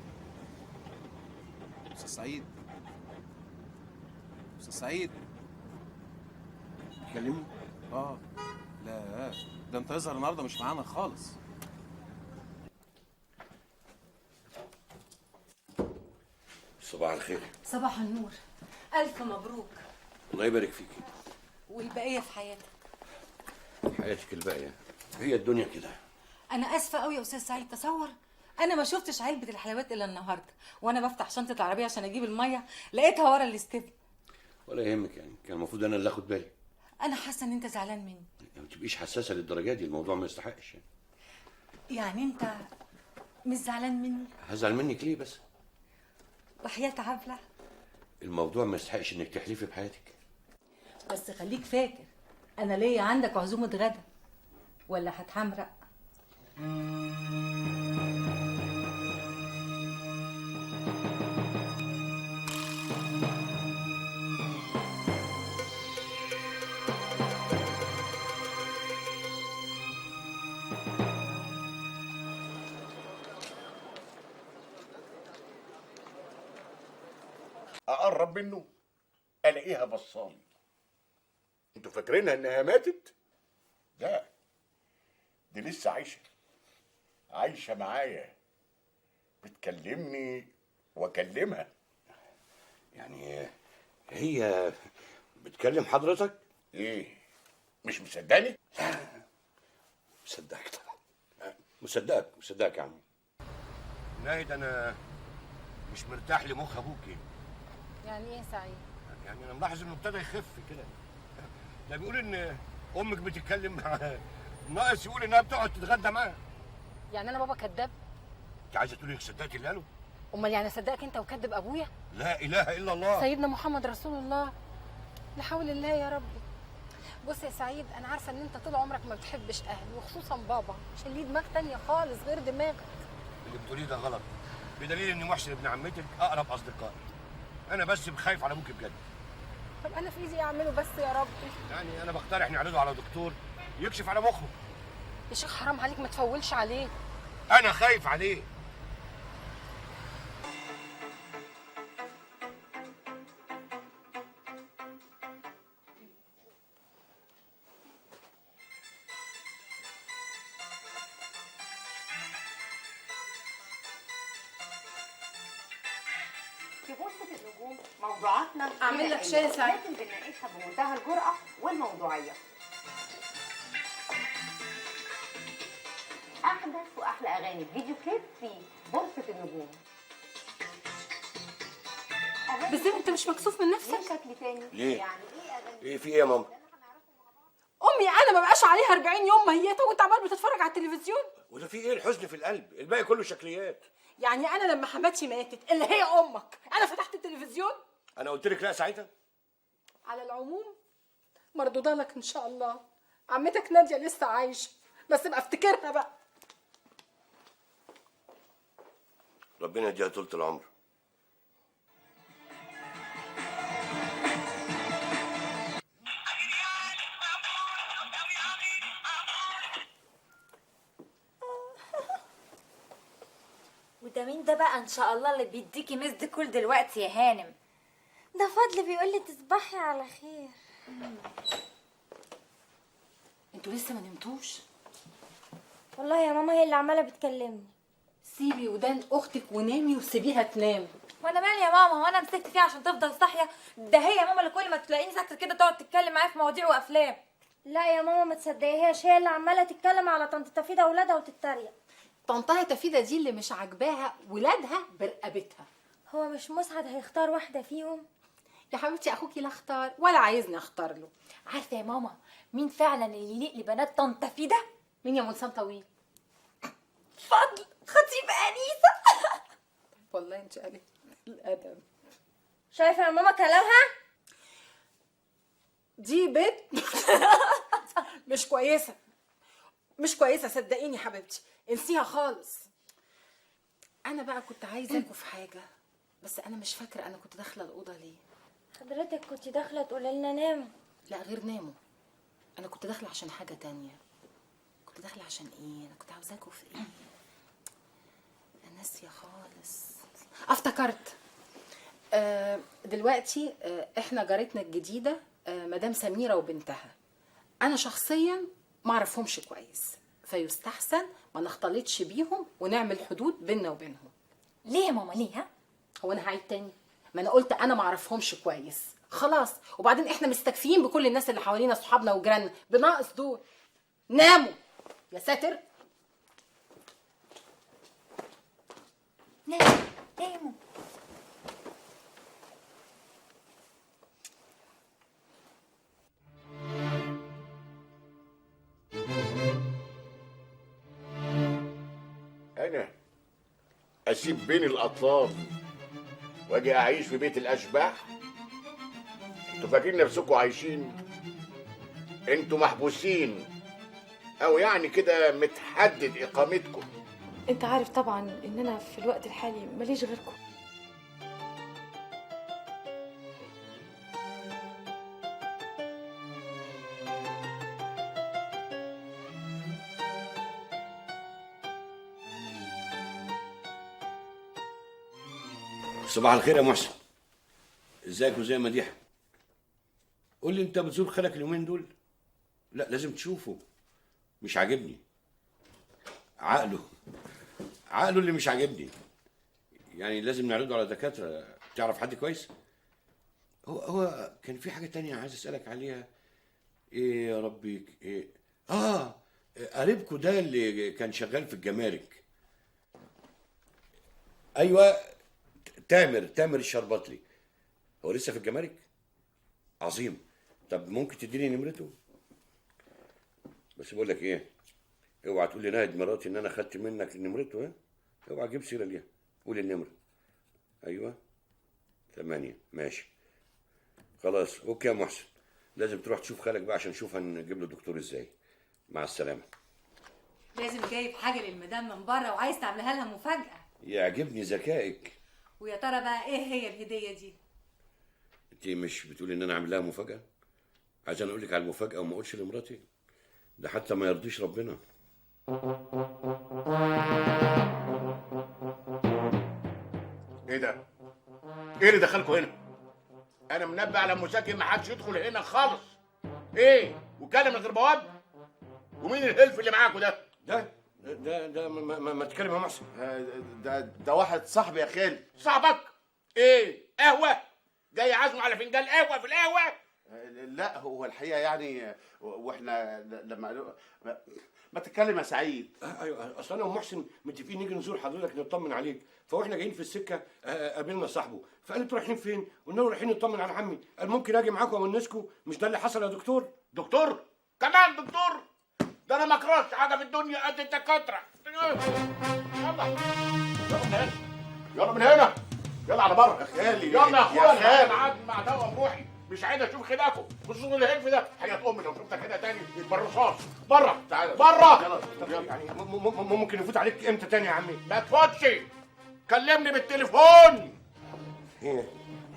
استاذ سعيد، استاذ سعيد كلمني. اه لا ده انت يظهر النهارده مش معانا خالص. صباح الخير. صباح النور. ألف مبروك. الله يبارك فيكي. والبقية في حياتك. حياتك الباقية هي الدنيا كده. أنا آسفة أوي يا أستاذ سعيد، تصور أنا ما شفتش علبة الحلويات إلا النهاردة، وأنا بفتح شنطة العربية عشان أجيب المية لقيتها ورا الاستبن. ولا يهمك، يعني كان المفروض أنا اللي آخد بالي. أنا حاسة إن أنت زعلان مني. ما تبقيش حساسة للدرجة دي، الموضوع ما يستحقش يعني. يعني أنت مش زعلان مني؟ هزعل منك ليه بس؟ وحياة عبلة الموضوع ما يستحقش إنك تحلفي بحياتك. بس خليك فاكر أنا ليا عندك عزومة غدا، ولا هتحمرق؟ اقرب منه الاقيها بصالي. انتوا فاكرينها انها ماتت؟ لا، دي لسه عايشه، عايشه معايا، بتكلمني واكلمها. يعني هي بتكلم حضرتك؟ ايه مش مصدقني؟ لا مصدقك طبعا، مصدقك مصدقك يا عم. ناهد انا مش مرتاح لمخ ابوكي. يعني ايه يا سعيد؟ يعني انا ملاحظ انه ابتدى يخف كده. ده بيقول ان امك بتتكلم معاه، ناقص يقول انها بتقعد تتغدى معاه. يعني انا بابا كذاب؟ انت عايزه تقولي انك صدقتي اللي قاله؟ امال يعني اصدقك انت وكذب ابويا؟ لا اله الا الله، سيدنا محمد رسول الله. لا حول الله يا ربي. بص يا سعيد، انا عارفه ان انت طول عمرك ما بتحبش اهلي وخصوصا بابا، عشان ليه دماغ تانية خالص غير دماغك. اللي بتقوليه ده غلط، بدليل ان محسن ابن عمتك اقرب اصدقائي. انا بس بخايف على ابوك بجد. طب انا في ايدي اعمله بس يا ربي؟ يعني انا بقترح نعرضه على دكتور يكشف على مخه. يا شيخ حرام عليك، ما تفولش عليه. انا خايف عليه. في بورصة النجوم موضوعاتنا أعمل لك شاي يا سعيد. لكن بنناقشها بمنتهى الجرأة والموضوعية. أحدث وأحلى أغاني فيديو كليب في بورصة النجوم. بس أنت مش مكسوف من نفسك؟ شكل تاني. ليه؟ يعني إيه أغاني؟ إيه في إيه يا ماما؟ أمي أنا ما بقاش عليها 40 يوم ميتة وأنت عمال بتتفرج على التلفزيون. وده في إيه الحزن في القلب؟ الباقي كله شكليات. يعني أنا لما حماتي ماتت اللي هي أمك أنا فتحت التلفزيون؟ أنا قلت لك لا ساعتها. على العموم مردودة لك إن شاء الله. عمتك نادية لسه عايشة، بس ابقى افتكرها بقى. ربنا يديها طولة العمر. وده مين ده بقى ان شاء الله اللي بيديكي missed call دلوقتي يا هانم؟ ده فضل بيقول لي تصبحي على خير. انتوا لسه ما نمتوش؟ والله يا ماما هي اللي عماله بتكلمني. سيبي ودان اختك ونامي وسيبيها تنام. وانا مالي يا ماما، وانا مسكت فيها عشان تفضل صاحية؟ ده هي يا ماما اللي كل ما تلاقيني ساكته كده تقعد تتكلم معايا في مواضيع وافلام. لا يا ماما ما تصدقيهاش، هي اللي عماله تتكلم على طنط تفيده اولادها وتتريق. طنطها تفيده دي اللي مش عاجباها ولادها برقبتها. هو مش مسعد هيختار واحدة فيهم؟ يا حبيبتي اخوكي لا اختار ولا عايزني اختار له. عارفه يا ماما مين فعلا اللي يليق لبنات طنط تفيده؟ مين يا منسان طويل؟ فضل خطيب انيسة. والله انت قليل الادب. شايفه يا ماما كلامها؟ دي بنت مش كويسة، مش كويسة صدقيني يا حبيبتي، انسيها خالص. انا بقى كنت عايزاكوا في حاجة، بس انا مش فاكره انا كنت داخله الاوضة ليه. حضرتك كنت داخله تقولي لنا ناموا. لا غير ناموا، انا كنت داخله عشان حاجة تانية. كنت داخله عشان ايه؟ انا كنت عاوزاكوا في ايه؟ انا ناسيه خالص. افتكرت. دلوقتي احنا جارتنا الجديدة مدام سميرة وبنتها، انا شخصيا ما اعرفهمش كويس، فيستحسن ما نختلطش بيهم ونعمل حدود بيننا وبينهم. ليه يا ماما ليه؟ ها؟ هو انا هعيد تاني؟ ما انا قلت انا ما اعرفهمش كويس خلاص. وبعدين احنا مستكفيين بكل الناس اللي حوالينا، صحابنا وجيراننا، بناقص دول. ناموا يا ساتر. ناموا ناموا. انا اسيب بين الاطلال واجي اعيش في بيت الاشباح؟ انتوا فاكرين نفسكم عايشين؟ انتوا محبوسين، او يعني كده متحدد اقامتكم. انت عارف طبعا ان انا في الوقت الحالي ماليش غيركم. صباح الخير يا محسن. ازيك وزي مديحه؟ قول لي، انت بتزور خالك اليومين دول؟ لا لازم تشوفه، مش عاجبني عقله، عقله اللي مش عاجبني. يعني لازم نعرضه على دكاترة. تعرف حد كويس؟ هو كان في حاجة تانية عايز اسالك عليها. ايه يا ربي؟ ايه؟ قريبكوا ده اللي كان شغال في الجمارك. ايوه، تامر الشربطلي. هو لسه في الجمارك؟ عظيم. طب ممكن تديني نمرته؟ بس بقول لك ايه، اوعى تقول لي ناهد مراتي ان انا خدت منك نمرته. ها؟ اوعى تجيب سيره ليها. قول النمرة. ايوه 8. ماشي خلاص، okay يا محسن. لازم تروح تشوف خالك بقى عشان نشوف هنجيب له دكتور ازاي. مع السلامة. لازم جايب حاجة للمدام من بره وعايز تعملها لها مفاجاة. يعجبني ذكائك. ويا ترى بقى ايه هي الهدية دي؟ انت مش بتقولي ان انا عامل لها مفاجاة؟ عشان اقول لك على المفاجاة وما اقولش لمراتي؟ ده حتى ما يرضيش ربنا. ايه ده؟ ايه اللي دخلكوا هنا؟ انا منبه على مساكن ما حدش يدخل هنا خالص. ايه؟ وكالة من غير بواب؟ ومين الهلف اللي معاكوا ده؟ ده ده ده ما تتكلم يا محسن. ده واحد صاحبي يا خالي. صاحبك؟ ايه؟ قهوة؟ جاي عازمة على فنجان قهوة في القهوة؟ لا هو الحقيقة يعني واحنا لما ما تتكلم يا سعيد. ايوه، اصل انا ومحسن متفقين نيجي نزور حضرتك نطمن عليك، فواحنا جايين في السكة قابلنا صاحبه، فقال انتوا رايحين فين؟ قلنا له رايحين نطمن على عمي، قال ممكن اجي معاكم واونسكم. مش ده اللي حصل يا دكتور؟ دكتور؟ كمان دكتور؟ ده انا ما اكرهش حاجة في الدنيا قد الدكاترة. يلا يلا من هنا، يلا من هنا، يلا على بره يا خالي. يلا يا اخويا، انا قاعد مع توأم روحي، مش عايز اشوف خلاكم، خصوصا الهلف ده. حياة امي لو شفتك هنا تاني يبقى الرصاص. بره تعالى بره. يلا. يعني ممكن يفوت عليك امتى تاني يا عمي؟ ما تفوتش، كلمني بالتليفون.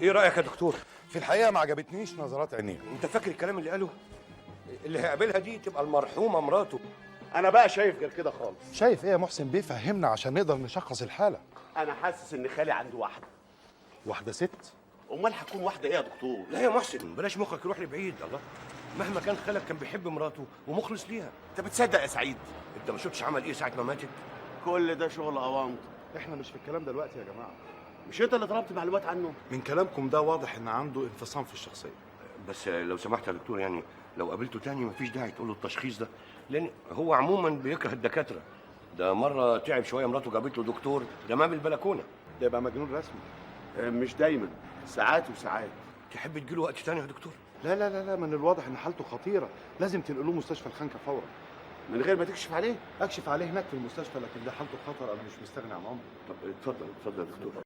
ايه رايك يا دكتور؟ في الحقيقة ما عجبتنيش نظرات عينيه. انت فاكر الكلام اللي قاله؟ اللي هيقابلها دي تبقى المرحومة مراته. انا بقى شايف غير كده خالص. شايف ايه يا محسن بيه؟ فهمنا عشان نقدر نشخص الحالة. انا حاسس ان خالي عنده واحدة. واحدة ست؟ امال هتكون واحدة ايه يا دكتور؟ لا يا محسن بلاش مخك يروح لبعيد. الله، مهما كان خالك كان بيحب مراته ومخلص ليها. انت بتصدق يا سعيد؟ انت ما شفتش عمل ايه ساعة ما ماتت؟ كل ده شغل اوانطه. احنا مش في الكلام دلوقتي يا جماعة. مش انت اللي طلبت معلومات عنه؟ من كلامكم ده واضح ان عنده انفصام في الشخصية. بس لو سمحت يا دكتور، يعني لو قابلته تاني مفيش داعي تقول له التشخيص ده، لان هو عموما بيكره الدكاترة. ده مرة تعب شوية مراته جابت له دكتور رماه بالبلكونه. ده يبقى مجنون رسمي. مش دايما، ساعات وساعات. تحب تجيله وقت تاني يا دكتور؟ لا لا لا لا، من الواضح ان حالته خطيرة، لازم تنقلوه مستشفى الخنكه فورا. من غير ما تكشف عليه؟ اكشف عليه هناك في المستشفى، لكن ده حالته خطر، انا مش مستغني عن عمره. طب اتفضل اتفضل يا دكتور.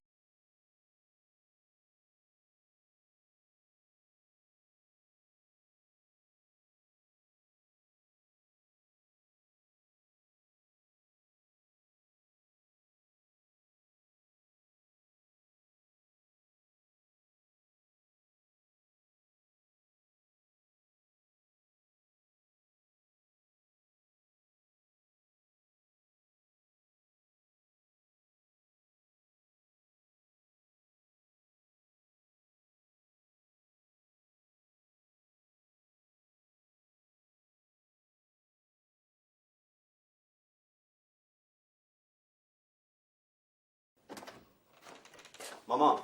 ماما،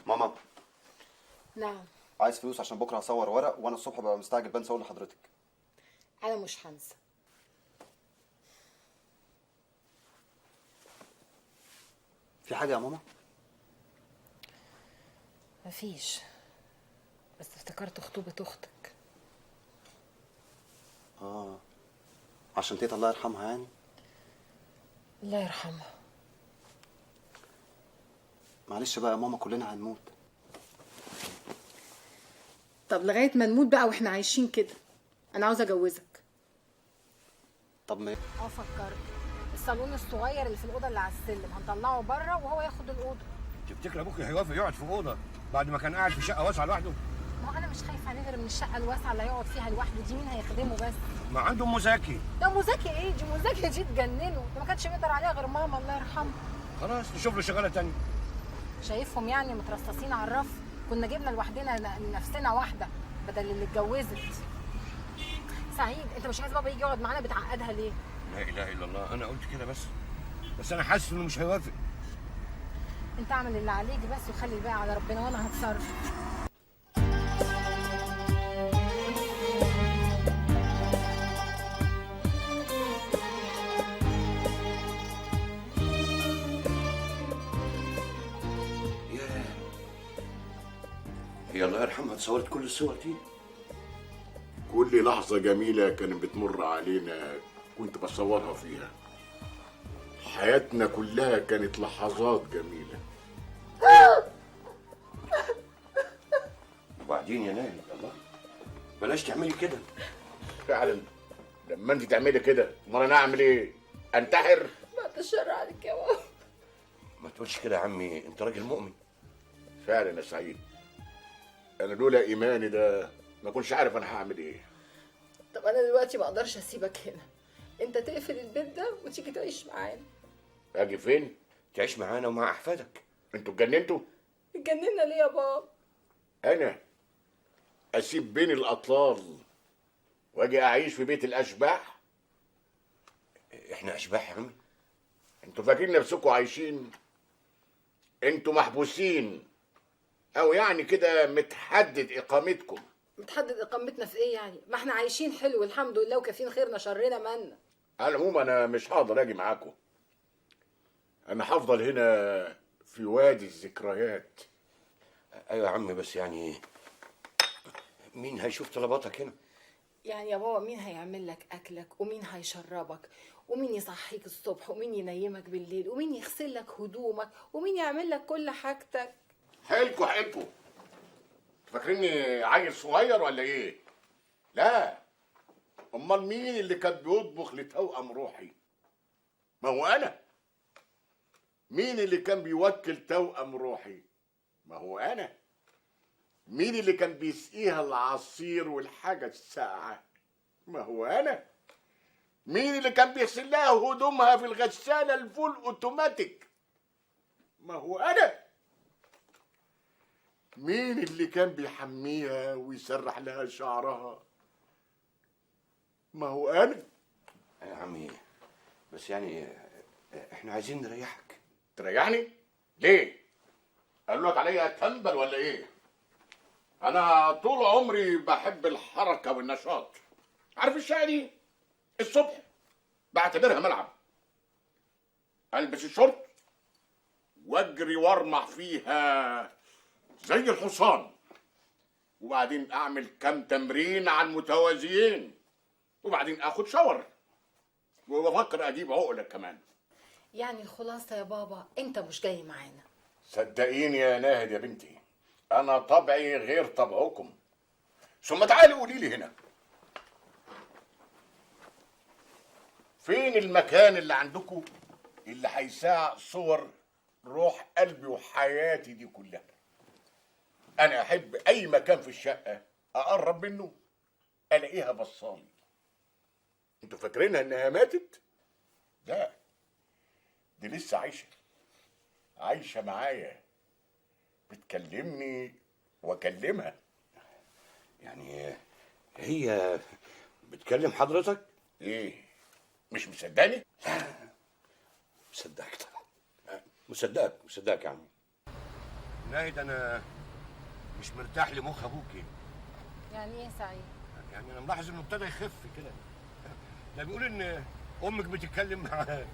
ماما. نعم. عايز فلوس عشان بكره هصور ورق، وانا الصبح ببقى مستعجل بنسى اقول لحضرتك. انا مش هنسى. في حاجة يا ماما؟ مفيش، بس افتكرت خطوبه اختك. اه، عشان تيتا الله يرحمها يعني؟ الله يرحمها. معلش بقى يا ماما، كلنا هنموت. طب لغاية ما نموت بقى واحنا عايشين كده، انا عاوزه اجوزك. طب ما فكرت الصالون الصغير اللي في الاوضة اللي على السلم هنطلعه بره وهو ياخد الاوضة. تفتكر ابوك هيوافق يقعد في اوضة بعد ما كان قاعد في شقه واسعة لوحده؟ ما هو انا مش خايفة عليه غير من الشقة الواسعة اللي هيقعد فيها لوحده دي، مين هيخدمه بس؟ ما عنده ام زكي. ده ام زكي ايه دي؟ ام زكي دي تجننه، ده ما كانش بيقدر عليها غير ماما الله يرحمها. خلاص نشوف له شغالة ثانية. شايفهم يعني مترصصين على الرف، كنا جبنا لوحدنا لنفسنا واحدة بدل اللي اتجوزت. سعيد انت مش عايز بابا يجي يقعد معانا؟ بتعقدها ليه؟ لا اله الا الله، انا قلت كده بس انا حاسس انه مش هيوافق. انت اعمل اللي عليك بس وخلي الباقي على ربنا وانا هتصرف. ياه، هي الله يرحمها اتصورت كل الصور دي؟ كل لحظة جميلة كانت بتمر علينا كنت بصورها فيها. حياتنا كلها كانت لحظات جميلة. وبعدين يا ناهد، الله بلاش تعملي كده. فعلا لما انت تعملي كده امال انا اعمل ايه؟ انتحر؟ بعد الشر عليك يا بابا. ما تقولش كده يا عمي، انت راجل مؤمن. فعلا يا سعيد، انا لولا ايماني ده ما كنتش عارف انا هعمل ايه. طب انا دلوقتي ما اقدرش اسيبك هنا، انت تقفل البيت ده وتيجي تعيش معانا. اجي فين؟ تعيش معانا ومع احفادك. انتوا اتجننتوا؟ اتجننا ليه يا بابا؟ انا اسيب بين الاطلال واجي اعيش في بيت الاشباح؟ احنا اشباح يا عمي؟ انتوا فاكرين نفسكم عايشين؟ انتوا محبوسين، او يعني كده متحدد اقامتكم. متحدد اقامتنا في ايه يعني؟ ما احنا عايشين حلو الحمد لله وكافيين خيرنا شرنا منا. على العموم انا مش هقدر اجي معاكم، انا هفضل هنا في وادي الذكريات. ايوه يا عمي، بس يعني مين هيشوف طلباتك هنا؟ يعني يا بابا مين هيعمل لك اكلك، ومين هيشربك، ومين يصحيك الصبح، ومين ينيمك بالليل، ومين يغسل لك هدومك، ومين يعمل لك كل حاجتك؟ حيلكوا حيلكوا، فاكريني عيل صغير ولا ايه؟ لا، امال مين اللي كان بيطبخ لتوأم روحي؟ ما هو انا. مين اللي كان بيوكل توأم روحي؟ ما هو انا. مين اللي كان بيسقيها العصير والحاجة الساقعة؟ ما هو انا. مين اللي كان بيغسل لها هدومها في الغسالة ال full automatic؟ ما هو انا. مين اللي كان بيحميها ويسرح لها شعرها؟ ما هو انا. يا عمي بس يعني احنا عايزين نريحك. تريحني؟ ليه؟ قالوا لك عليا تنبل ولا ايه؟ انا طول عمري بحب الحركة والنشاط. عارف الشقة دي؟ الصبح بعتبرها ملعب. البس الشورت واجري وارمح فيها زي الحصان، وبعدين اعمل كام تمرين على المتوازيين، وبعدين اخد شاور، وبفكر اجيب عقله كمان. يعني الخلاصة يا بابا انت مش جاي معانا. صدقيني يا ناهد يا بنتي، انا طبعي غير طبعكم. ثم تعالي قولي لي هنا، فين المكان اللي عندكم اللي هيساع صور روح قلبي وحياتي دي كلها؟ انا احب اي مكان في الشقة اقرب منه الاقيها بصالي. انتوا فاكرينها انها ماتت؟ لا، دي لسه عايشه، عايشه معايا، بتكلمني واكلمها. يعني هي بتكلم حضرتك؟ ايه، مش مصدقني؟ لا مصدقك طبعا. مصدقك مصدقك يا عم نايد. انا مش مرتاح لمخ ابوكي. يعني ايه يا سعيد؟ يعني انا ملاحظ انه ابتدى يخف كده. ده بيقول ان امك بتتكلم معاه،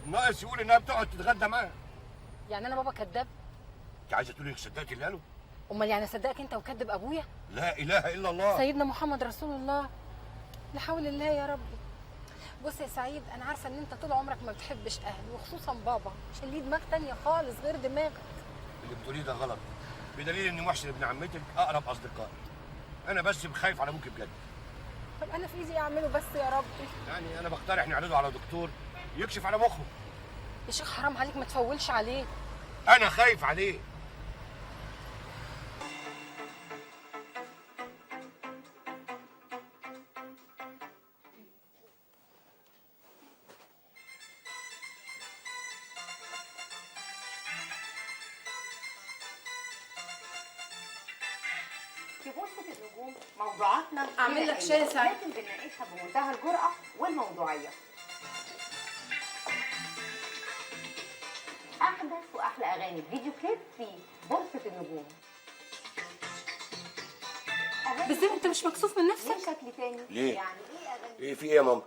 ناقص يقول انها بتقعد تتغدى معاه. يعني انا بابا كذاب؟ انت عايزه تقولي انك صدقتي اللي قاله؟ امال يعني اصدقك انت وكذب ابويا؟ لا اله الا الله، سيدنا محمد رسول الله. لا حول الله يا ربي. بص يا سعيد، انا عارفه ان انت طول عمرك ما بتحبش اهلي وخصوصا بابا، عشان ليه دماغ تانية خالص غير دماغك. اللي بتقوليه ده غلط، بدليل ان محسن ابن عمتك اقرب اصدقائي. انا بس بخايف على ابوك بجد. طب انا في ايدي اعمله بس يا ربي؟ يعني انا بقترح نعرضه على دكتور يكشف على مخه. يا شيخ حرام عليك، ما تفولش عليه. انا خايف عليه. في بورصة النجوم موضوعاتنا أعمل لك شاي يا سعيد. لكن بنناقشها بمنتهى الجرأة والموضوعية. أحدث وأحلى أغاني فيديو كليب في بورصة النجوم. بس أنت مش مكسوف من نفسك؟ شكل تاني. ليه؟ يعني إيه أغاني؟ إيه في إيه يا ماما؟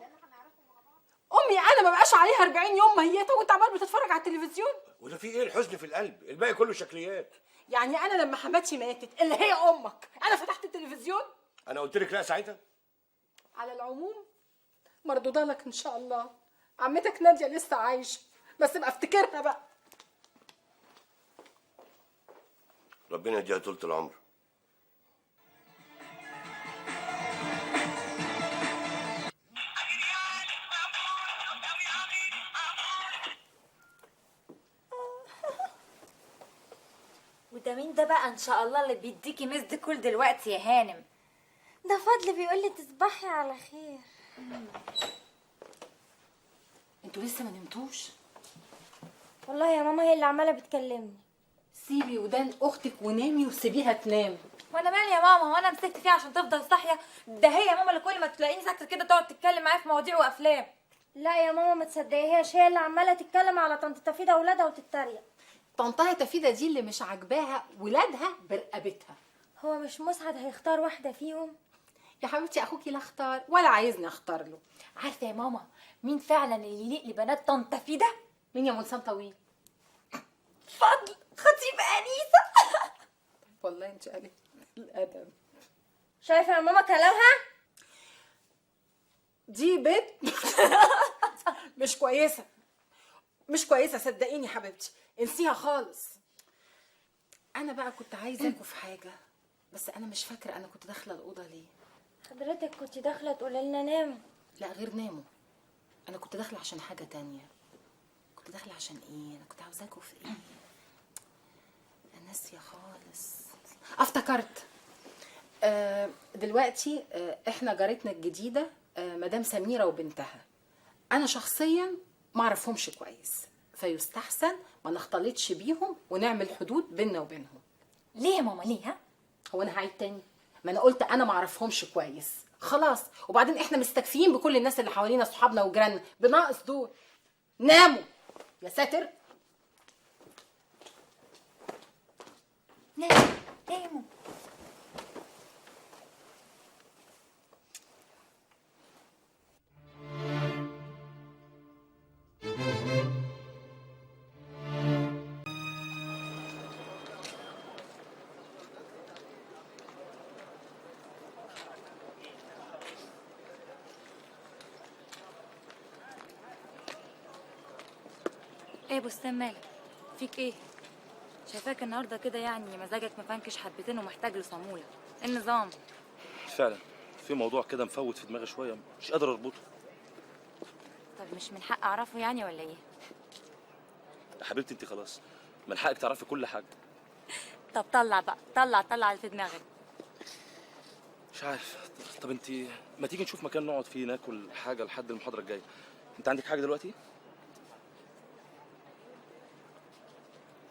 أمي أنا ما بقاش عليها 40 يوم ميتة وأنت عمال بتتفرج على التلفزيون. وده في إيه الحزن في القلب؟ الباقي كله شكليات. يعني أنا لما حماتي ماتت اللي هي أمك أنا فتحت التلفزيون؟ أنا قلت لك لا ساعتها؟ على العموم مردودة لك إن شاء الله. عمتك نادية لسه عايشة، بس ابقى افتكرها بقى. ربنا يديها طولة العمر. وده مين ده بقى ان شاء الله اللي بيديكي missed call دلوقتي يا هانم؟ ده فضل بيقول لي تصبحي على خير. انتوا لسه ما نمتوش؟ والله يا ماما هي اللي عماله بتكلمني. سيبي ودان اختك ونامي وسيبيها تنام. وانا مالي يا ماما، هو انا مسكت فيها عشان تفضل صاحية؟ ده هي يا ماما اللي كل ما تلاقيني ساكته كده تقعد تتكلم معايا في مواضيع وافلام. لا يا ماما ما تصدقيهاش، هي اللي عماله تتكلم على طنط تفيده واولادها وتتريق. طنطها تفيده دي اللي مش عاجباها ولادها برقبتها. هو مش مسعد هيختار واحدة فيهم؟ يا حبيبتي اخوكي لا اختار ولا عايزني اختار له. عارفه يا ماما مين فعلا اللي يليق لبنات طنط تفيده؟ مين يا منسان طويل؟ فضل خطيب انيسة. والله انت قليلة الادب. شايفه يا ماما كلامها؟ دي بنت مش كويسة، مش كويسة صدقيني حبيبتي، انسيها خالص. انا بقى كنت عايزاكوا في حاجة، بس انا مش فاكره انا كنت داخله الاوضة ليه. حضرتك كنت داخله تقولي لنا ناموا. لا غير ناموا، انا كنت داخله عشان حاجة تانية. كنت داخله عشان ايه؟ انا كنت عاوزاكوا في ايه؟ انا ناسيه خالص. افتكرت. دلوقتي احنا جارتنا الجديدة مدام سميرة وبنتها. انا شخصيا ما اعرفهمش كويس، فيستحسن ما نختلطش بيهم ونعمل حدود بيننا وبينهم. ليه يا ماما ليه؟ ها؟ هو انا هعيد تاني؟ ما انا قلت انا ما اعرفهمش كويس خلاص. وبعدين احنا مستكفيين بكل الناس اللي حوالينا، صحابنا وجيراننا، بناقص دول. ناموا يا ساتر. ناموا ناموا. ايه يا بستان مالك؟ فيك ايه؟ شايفاك النهارده كده يعني مزاجك مفنكش حبتين ومحتاج له صاموله. ايه النظام؟ فعلا في موضوع كده مفوت في دماغي شوية، مش قادر اربطه. طب مش من حق اعرفه يعني ولا ايه؟ يا حبيبتي انت خلاص من حقك تعرفي كل حاجة. طب طلع بقى، طلع طلع اللي في دماغك. مش عارف. طب انت ما تيجي نشوف مكان نقعد فيه ناكل حاجة لحد المحاضرة الجاية. انت عندك حاجة دلوقتي؟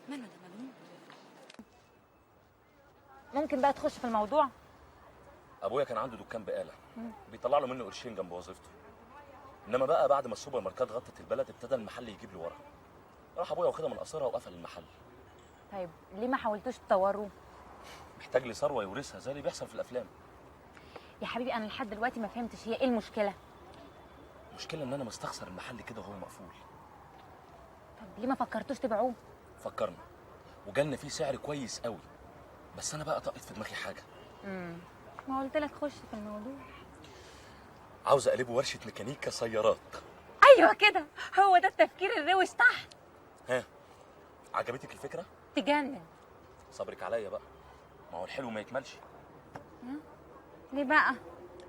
ماله ده مجنون؟ ممكن بقى تخش في الموضوع؟ ابويا كان عنده دكان بقاله بيطلع له منه قرشين جنب وظيفته، انما بقى بعد ما السوبر ماركات غطت البلد ابتدى المحل يجيب له ورا. راح ابويا واخدها من قصرها وقفل المحل. طيب ليه ما حاولتوش تطوروه؟ محتاج لي ثروة يورثها زي اللي بيحصل في الافلام. يا حبيبي انا لحد دلوقتي ما فهمتش هي ايه المشكلة. المشكلة ان انا مستخسر المحل كده وهو مقفول. طب ليه ما فكرتوش تبيعوه؟ فكرنا وجالنا فيه سعر كويس قوي، بس انا بقى طقت في دماغي حاجة. ما قلت لك خش في الموضوع. عاوز اقلبه ورشه ميكانيكا سيارات. ايوه كده، هو ده التفكير الروش تحت. ها عجبتك الفكرة؟ تجنن. صبرك عليا بقى، ما هو الحلو ما يكملش. ليه بقى؟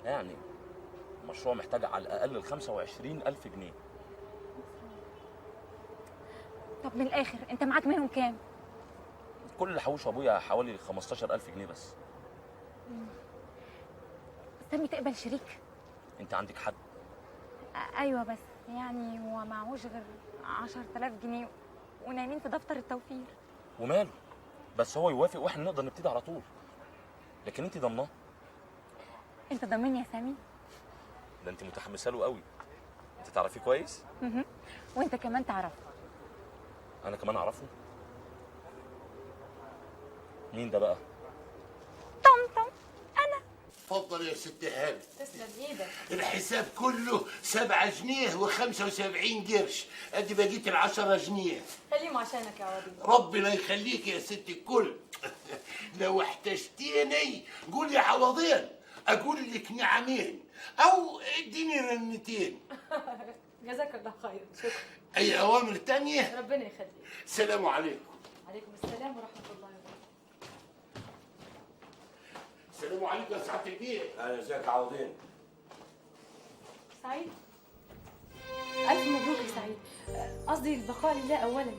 يعني المشروع محتاج على الاقل 25,000 جنيه. طب من الاخر انت معاك منهم كام؟ كل اللي حوشه ابويا حوالي 15,000 جنيه بس. سامي تقبل شريك؟ انت عندك حد؟ ايوه بس يعني هو معهوش غير 10,000 جنيه ونايمين في دفتر التوفير. وماله؟ بس هو يوافق واحنا نقدر نبتدي على طول. لكن انت ضمناه؟ انت ضامن يا سامي؟ ده انت متحمسة له قوي. انت تعرفيه كويس؟ وانت كمان تعرفه. انا كمان اعرفه؟ مين ده بقى؟ طمطم انا. اتفضل يا ست هاني. تسلم ايدك. الحساب كله 7 جنيه و75 قرش، ادي بقيت 10 جنيه. خليهم عشانك يا عوضي. ربنا يخليك يا ست الكل. لو احتجتيني قولي عوضين، اقول لك نعمين، او اديني رنتين. جزاك الله خير، شكرا. اي اوامر تانية؟ ربنا يخليك. سلام عليكم. عليكم السلام ورحمة الله وبركاته. السلام عليكم يا سعادة البيت. اهلا، ازيك يا عوضين؟ سعيد، ألف مبروك يا سعيد. قصدي البقاء لله أولا يعني.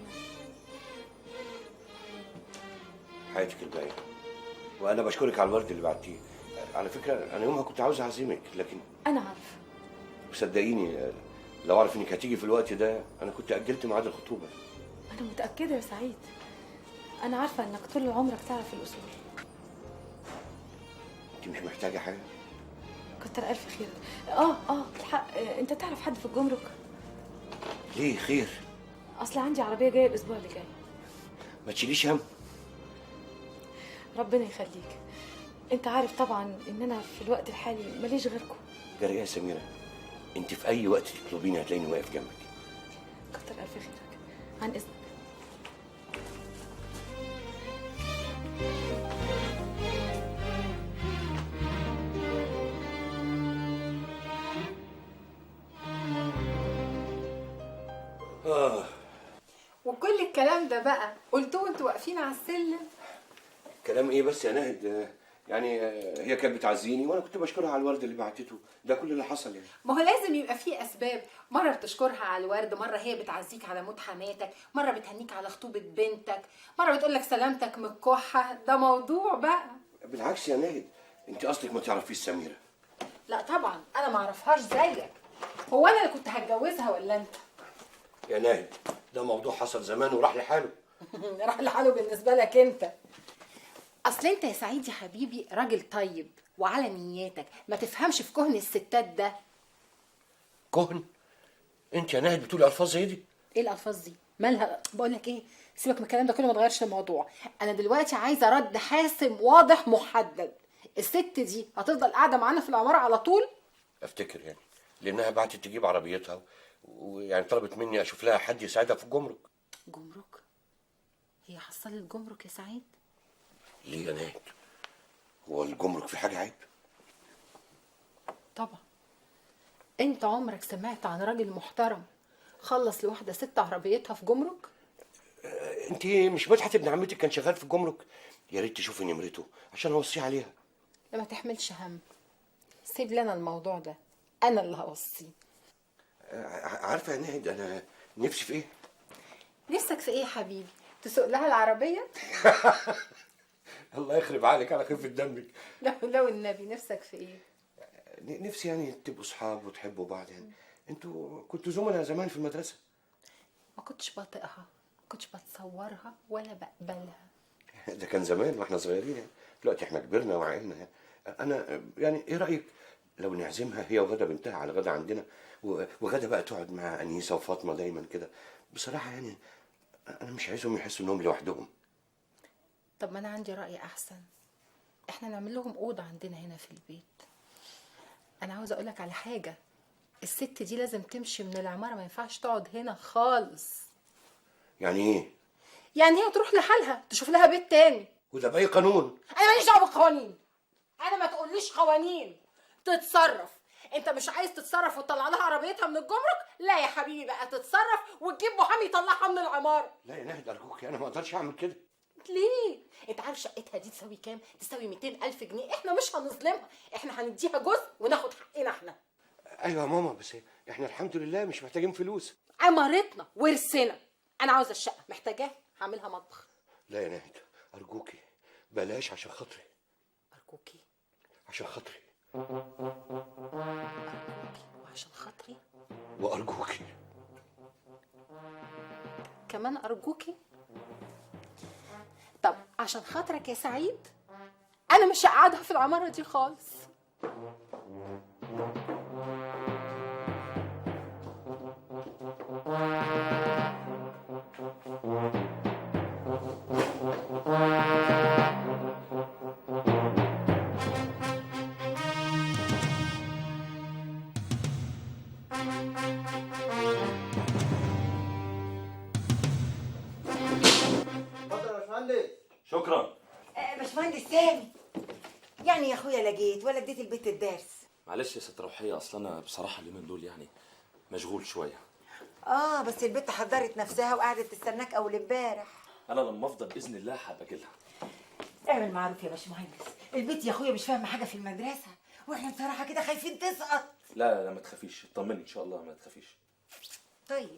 حياتك الباقية. وأنا بشكرك على الورد اللي بعتيه. على فكرة أنا يومها كنت عاوز أعزمك، لكن أنا عارفة. وصدقيني لو أعرف إنك هتيجي في الوقت ده أنا كنت أجلت ميعاد الخطوبة. أنا متأكدة يا سعيد، أنا عارفة إنك طول عمرك تعرف الأصول. أنت مش محتاجة حاجة؟ كتر ألف خير. الحق، أنت تعرف حد في الجمرك؟ ليه خير؟ أصل عندي عربية جاية الأسبوع اللي جاي. ما تشيليش هم. ربنا يخليك. أنت عارف طبعا إن أنا في الوقت الحالي ماليش غيركم. جري يا سميرة، أنت في أي وقت تطلبيني هتلاقيني واقف جنبك. كتر ألف خيرك. عن إذنك. وكل الكلام ده بقى قلتوه وانتوا واقفين على السلم؟ كلام ايه بس يا ناهد؟ يعني هي كانت بتعزيني وانا كنت بشكرها على الورد اللي بعتته، ده كل اللي حصل يعني. ما هو لازم يبقى فيه اسباب، مرة بتشكرها على الورد، مرة هي بتعزيك على موت حماتك، مرة بتهنيك على خطوبه بنتك، مرة بتقول لك سلامتك من الكحه، ده موضوع بقى. بالعكس يا ناهد، انت اصلك ما تعرفيش سميرة. لا طبعا انا ما اعرفهاش زيك. هو انا اللي كنت هتجوزها ولا انت؟ يا ناهد ده موضوع حصل زمان وراح لحاله. راح لحاله بالنسبة لك انت. اصل انت يا سعيد يا حبيبي راجل طيب وعلى نياتك، ما تفهمش في كهن الستات ده. كهن؟ انت يا ناهد بتقولي الفاظ زي دي؟ ايه الالفاظ دي؟ مالها؟ بقول لك ايه، سيبك من الكلام ده كله، ما تغيرش الموضوع. انا دلوقتي عايزه رد حاسم واضح محدد. الست دي هتفضل قاعدة معانا في العمارة على طول؟ افتكر يعني لانها بعتت تجيب عربيتها، ويعني طلبت مني اشوف لها حد يساعدها في الجمرك. جمرك؟ هي حصلت جمرك يا سعيد؟ ليه يا ناهد؟ هو الجمرك في حاجة عيب؟ طبعا. انت عمرك سمعت عن راجل محترم خلص لواحدة ست عربيتها في جمرك؟ انت مش مدحت ابن عمتك كان شغال في الجمرك؟ يا ريت تشوفي نمرته عشان اوصيه عليها. لا ما تحملش هم، سيب لنا الموضوع ده، انا اللي هوصيه. عارفه يا ناهد انا نفسي في ايه؟ نفسك في ايه يا حبيبي؟ تسوق لها العربية؟ الله يخرب عقلك على خفه دمك. لو النبي نفسك في ايه؟ نفسي يعني تبقوا صحاب وتحبوا بعض. يعني انتوا كنتوا زملاء زمان في المدرسة. ما كنتش بطيقها، ما كنتش بتصورها ولا بقبلها. ده كان زمان واحنا صغيرين يعني. دلوقتي احنا كبرنا وعقلنا يعني. انا يعني ايه رايك لو نعزمها هي وغدا بنتها على غدا عندنا، وغدا بقى تقعد مع انيسة وفاطمة دايما كده؟ بصراحة يعني انا مش عايزهم يحسوا انهم لوحدهم. طب ما انا عندي رأي احسن، احنا نعمل لهم اوضة عندنا هنا في البيت. انا عاوزه اقولك على حاجة، الست دي لازم تمشي من العمارة، ما ينفعش تقعد هنا خالص. يعني ايه؟ يعني هي تروح لحالها تشوف لها بيت تاني. وده باي قانون؟ انا ماليش دعوه بالقوانين، انا ما تقوليش قوانين. تتصرف، انت مش عايز تتصرف وتطلع لها عربيتها من الجمرك؟ لا يا حبيبي بقى، تتصرف وتجيب محامي يطلعها من العمارة. لا يا نهد ارجوك، انا ما اقدرش اعمل كده. ليه؟ انت عارف شقتها دي تساوي كام؟ تساوي 200,000 جنيه. احنا مش هنظلمها، احنا هنديها جزء وناخد حقنا احنا. ايوه يا ماما، بس احنا الحمد لله مش محتاجين فلوس. عمارتنا ورثنا، انا عاوزه الشقة، محتاجاها هعملها مطبخ. لا يا نهد ارجوكي بلاش، عشان خاطري. ارجوكي عشان خاطري. ارجوكي وعشان خاطري. وارجوكي كمان ارجوكي. طب عشان خاطرك يا سعيد انا مش هقعدها في العمارة دي خالص. اتفضل يا باشمهندس. شكرا باشمهندس سامي. يعني يا اخويا لا جيت ولا اديت البيت الدرس. معلش يا ست روحية، اصل انا بصراحة اليومين دول يعني مشغول شوية. بس البت حضرت نفسها وقعدت تستناك اول امبارح. انا لما افضل باذن الله هبقى اجي لها. اعمل معروف يا باشمهندس، البت يا اخويا مش فاهمه حاجة في المدرسة، واحنا بصراحة كده خايفين تسقط. لا لا ما تخافيش، اطمني ان شاء الله ما تخافيش. طيب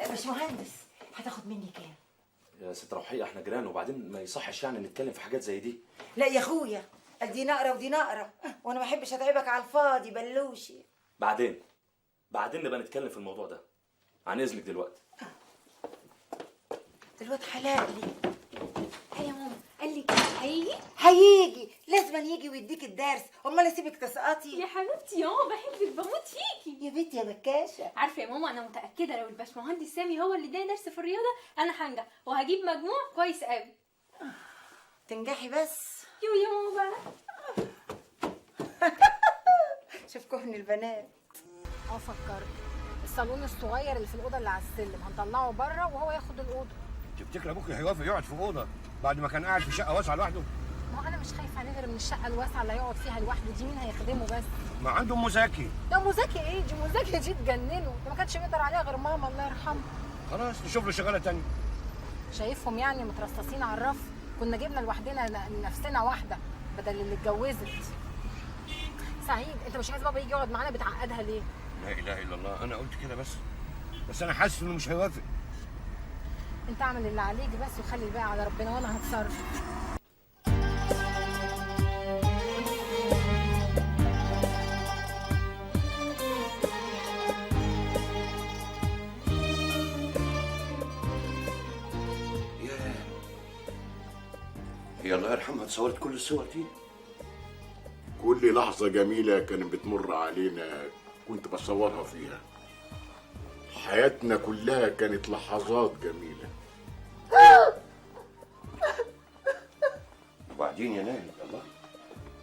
باشمهندس هتاخد مني كام؟ يا ست روحية احنا جيران، وبعدين ما يصحش يعني نتكلم في حاجات زي دي. لا يا اخويا، دي نقره ودي نقره، وانا ما بحبش اتعبك على الفاضي بلوشي. بعدين نبقى نتكلم في الموضوع ده. عن اذنك دلوقتي. الواد حلق لي. يا ماما قال لك هيجي؟ هيجي، لازم يجي ويديك الدرس، امال اسيبك تسقطي؟ يا حبيبتي يا ماما بحبك بموت فيكي يا بنتي يا بكاشه. عارفه يا ماما انا متاكدة لو الباشمهندس سامي هو اللي اداني درس في الرياضة انا هنجح وهجيب مجموع كويس قوي. تنجحي بس. يو يا ماما بقى. شوف كهن البنات. فكرت الصالون الصغير اللي في الاوضة اللي على السلم هنطلعه بره وهو ياخد الاوضة. تفتكر ابوك هيوافق يقعد في اوضة بعد ما كان قاعد في شقه واسعة لوحده؟ ما هو انا مش خايفة عليه غير من الشقة الواسعة اللي هيقعد فيها لوحده دي، مين هيخدمه بس؟ ما عنده ام زكي. ده ام زكي ايه دي؟ ام زكي دي تجننه، ده ما كانش بيقدر عليها غير ماما الله يرحمها. خلاص نشوف له شغالة ثانية. شايفهم يعني مترصصين على الرف، كنا جبنا لوحدنا نفسنا واحدة بدل اللي اتجوزت. سعيد انت مش عايز بابا يجي يقعد معانا، بتعقدها ليه؟ لا اله الا الله، انا قلت كده بس انا حاسس انه مش هيوافق. انت اعمل اللي عليك بس وخلي الباقي على ربنا وانا هتصرف. ياه، هي الله يرحمها اتصورت كل الصور دي؟ كل لحظة جميلة كانت بتمر علينا كنت بصورها فيها. حياتنا كلها كانت لحظات جميلة. وبعدين يا ناهد الله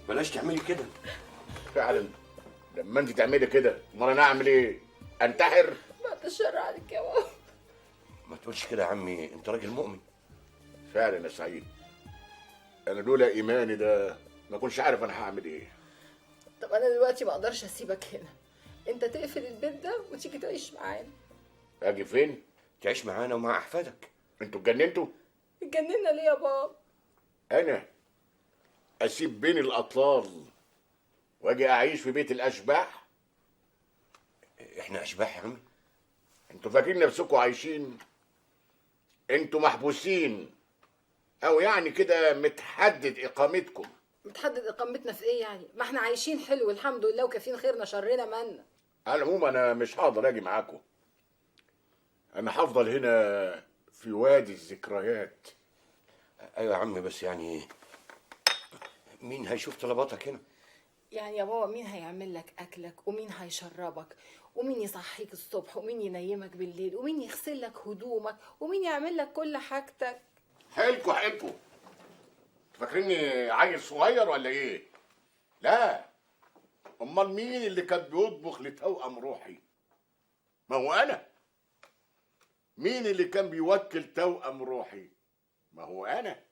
بلاش تعملي كده. فعلا لما انت تعملي كده امال انا اعمل ايه؟ انتحر؟ بعد الشر عليك يا بابا. ما تقولش كده يا عمي، انت راجل مؤمن. فعلا يا سعيد، انا لولا ايماني ده ما كنتش عارف انا هعمل ايه. طب انا دلوقتي ما اقدرش اسيبك هنا، انت تقفل البيت ده وتيجي تعيش معانا. اجي فين؟ تعيش معانا ومع احفادك. انتوا اتجننتوا؟ اتجننا ليه يا بابا؟ انا اسيب بين الاطلال واجي اعيش في بيت الاشباح؟ احنا اشباح يا عمي؟ انتوا فاكرين نفسكم عايشين؟ انتوا محبوسين، او يعني كده متحدد اقامتكم. متحدد اقامتنا في ايه يعني؟ ما احنا عايشين حلو الحمد لله وكافيين خيرنا شرنا منا. على العموم انا مش هقدر اجي معاكم، انا هفضل هنا في وادي الذكريات. ايوه يا عمي، بس يعني مين هيشوف طلباتك هنا؟ يعني يا بابا مين هيعمل لك اكلك، ومين هيشربك، ومين يصحيك الصبح، ومين ينيمك بالليل، ومين يغسل لك هدومك، ومين يعمل لك كل حاجتك؟ حيلكوا حيلكوا، فاكريني عيل صغير ولا ايه؟ لا، امال مين اللي كان بيطبخ لتوأم روحي؟ ما هو انا. مين اللي كان بيوكل توأم روحي؟ ما هو انا.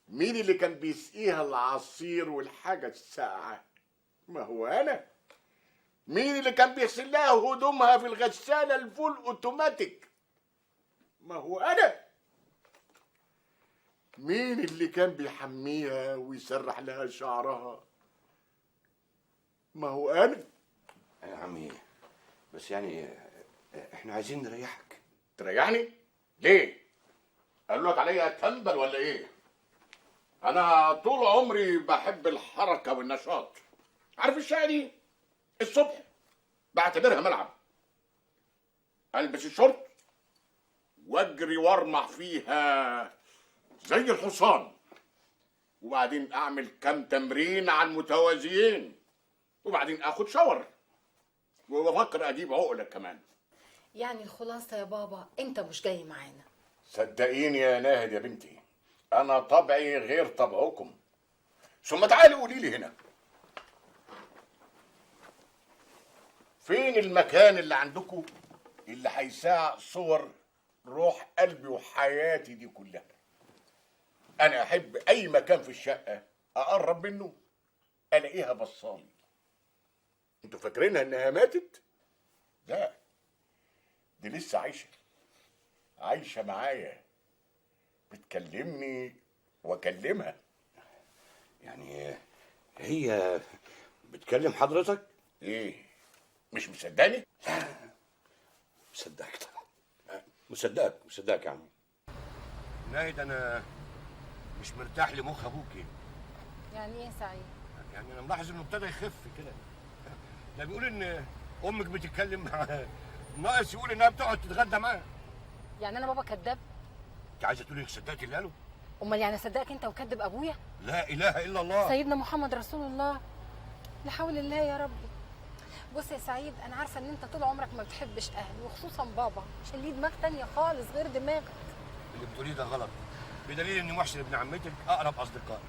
مين اللي كان بيسقيها العصير والحاجة الساقعة؟ ما هو انا. مين اللي كان بيغسل لها هدومها في الغسالة ال full automatic؟ ما هو انا. مين اللي كان بيحميها ويسرح لها شعرها؟ ما هو انا. يا عمي بس يعني احنا عايزين نريحك. تريحني؟ ليه؟ قالوا لك عليا تنبل ولا ايه؟ انا طول عمري بحب الحركة والنشاط. عارف الشقة دي الصبح بعتبرها ملعب، البس الشورت واجري وارمح فيها زي الحصان، وبعدين اعمل كام تمرين على المتوازيين، وبعدين اخد شاور، وبفكر اجيب عقله كمان. يعني الخلاصة يا بابا انت مش جاي معانا. صدقيني يا ناهد يا بنتي، انا طبعي غير طبعكم. ثم تعالي قولي لي هنا، فين المكان اللي عندكم اللي هيساع صور روح قلبي وحياتي دي كلها؟ انا احب اي مكان في الشقة اقرب منه الاقيها بصالي. انتوا فاكرينها انها ماتت؟ لا، دي لسه عايشه، عايشه معايا، بتكلمني واكلمها. يعني هي بتكلم حضرتك؟ ايه، مش مصدقني؟ لا مصدقك طبعا، مصدقك مصدقك يا عم. ناهد انا مش مرتاح لمخ ابوكي. يعني ايه يا سعيد؟ يعني انا ملاحظ انه ابتدى يخف كده. ده بيقول ان امك بتتكلم معاه، ناقص يقول انها بتقعد تتغدى معاه. يعني انا بابا كذاب؟ انت عايزه تقولي انك صدقتي اللي قاله؟ امال يعني اصدقك انت وكذب ابويا؟ لا اله الا الله، سيدنا محمد رسول الله. لا حول الله يا ربي. بص يا سعيد، انا عارفه ان انت طول عمرك ما بتحبش اهلي، وخصوصا بابا، عشان ليه دماغ تانية خالص غير دماغك. اللي بتقوليه ده غلط، بدليل ان محسن ابن عمتك اقرب اصدقائي.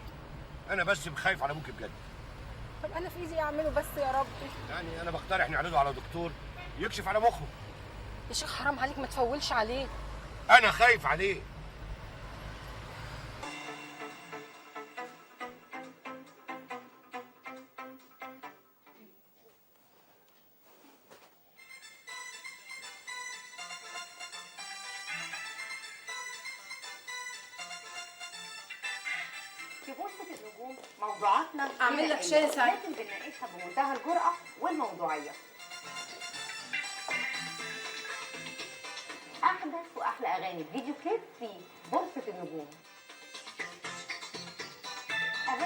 انا بس بخايف على ابوك بجد. طب انا في ايدي اعمله بس يا ربي؟ يعني انا بقترح نعرضه على دكتور يكشف على مخه. يا شيخ حرام عليك، ما تفولش عليه. انا خايف عليه. في بورصة النجوم موضوعاتنا أعمل لك شاي يا سعيد؟ لكن بنناقشها بمنتهى الجرأة والموضوعية. أحدث وأحلى أغاني فيديو كليب في بورصة النجوم.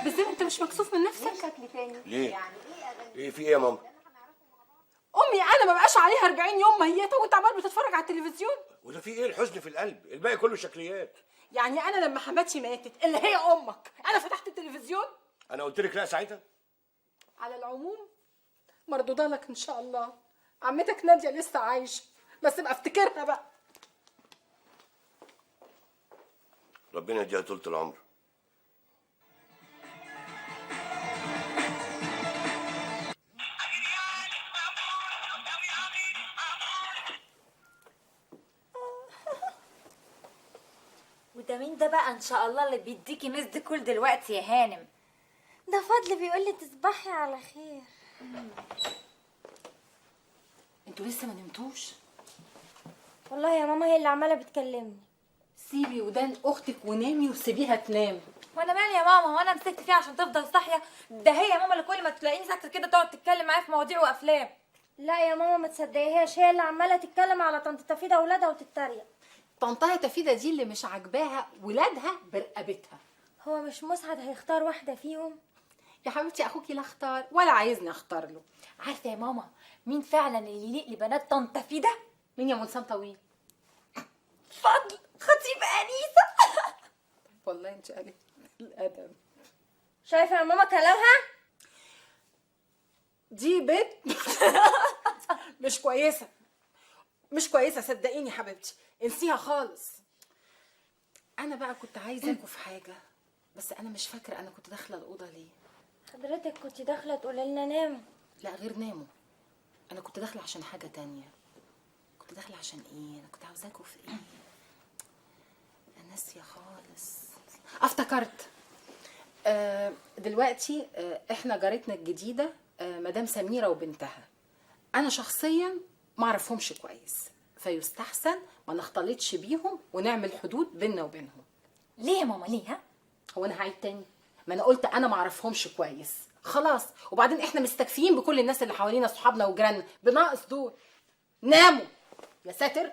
بس أنت مش مكسوف من نفسك؟ شكل تاني. ليه؟ يعني إيه أغاني؟ إيه في إيه يا ماما؟ أمي أنا ما بقاش عليها 40 يوم ميتة وأنت عمال بتتفرج على التلفزيون. وده في إيه الحزن في القلب؟ الباقي كله شكليات. يعني أنا لما حماتي ماتت اللي هي أمك، أنا فتحت التلفزيون؟ أنا قلت لك لا ساعتها؟ على العموم مردودة لك إن شاء الله. عمتك نادية لسه عايشة، بس ابقى افتكرها بقى. ربنا يديها طولة العمر. وده مين ده بقى ان شاء الله اللي بيديكي missed call دلوقتي يا هانم؟ ده فضل بيقول لي تصبحي على خير. انتوا لسه ما نمتوش؟ والله يا ماما هي اللي عماله بتكلمني. سيبي ودان اختك ونامي وسيبيها تنام. وانا مالي يا ماما، هو انا مسكت فيها عشان تفضل صاحية؟ ده هي يا ماما اللي كل ما تلاقيني ساكته كده تقعد تتكلم معايا في مواضيع وافلام. لا يا ماما ما تصدقيهاش، هي اللي عماله تتكلم على طنط تفيده واولادها وتتريق. طنطها تفيده دي اللي مش عاجباها ولادها برقبتها. هو مش مسعد هيختار واحدة فيهم؟ يا حبيبتي اخوكي لا اختار ولا عايزني اختار له. عارفه يا ماما مين فعلا اللي يليق لبنات طنط تفيده؟ مين يا منسان طويل؟ فضل خطيب انيسة. والله انت قليل الادب. شايفه يا ماما كلامها؟ دي بنت مش كويسة، مش كويسة صدقيني حبيبتي، انسيها خالص. انا بقى كنت عايزاكوا في حاجة، بس انا مش فاكره انا كنت داخله الاوضة ليه. حضرتك كنت داخله تقولي لنا ناموا. لا غير ناموا، انا كنت داخله عشان حاجة تانية. كنت داخله عشان ايه؟ انا كنت عاوزاكوا في ايه؟ انا ناسيه خالص. افتكرت. دلوقتي احنا جارتنا الجديدة مدام سميرة وبنتها، انا شخصيا ما اعرفهمش كويس، فيستحسن ما نختلطش بيهم ونعمل حدود بيننا وبينهم. ليه يا ماما ليه؟ ها؟ هو انا هعيد تاني؟ ما انا قلت انا ما اعرفهمش كويس خلاص. وبعدين احنا مستكفيين بكل الناس اللي حوالينا، صحابنا وجيراننا، بناقص دول. ناموا يا ساتر.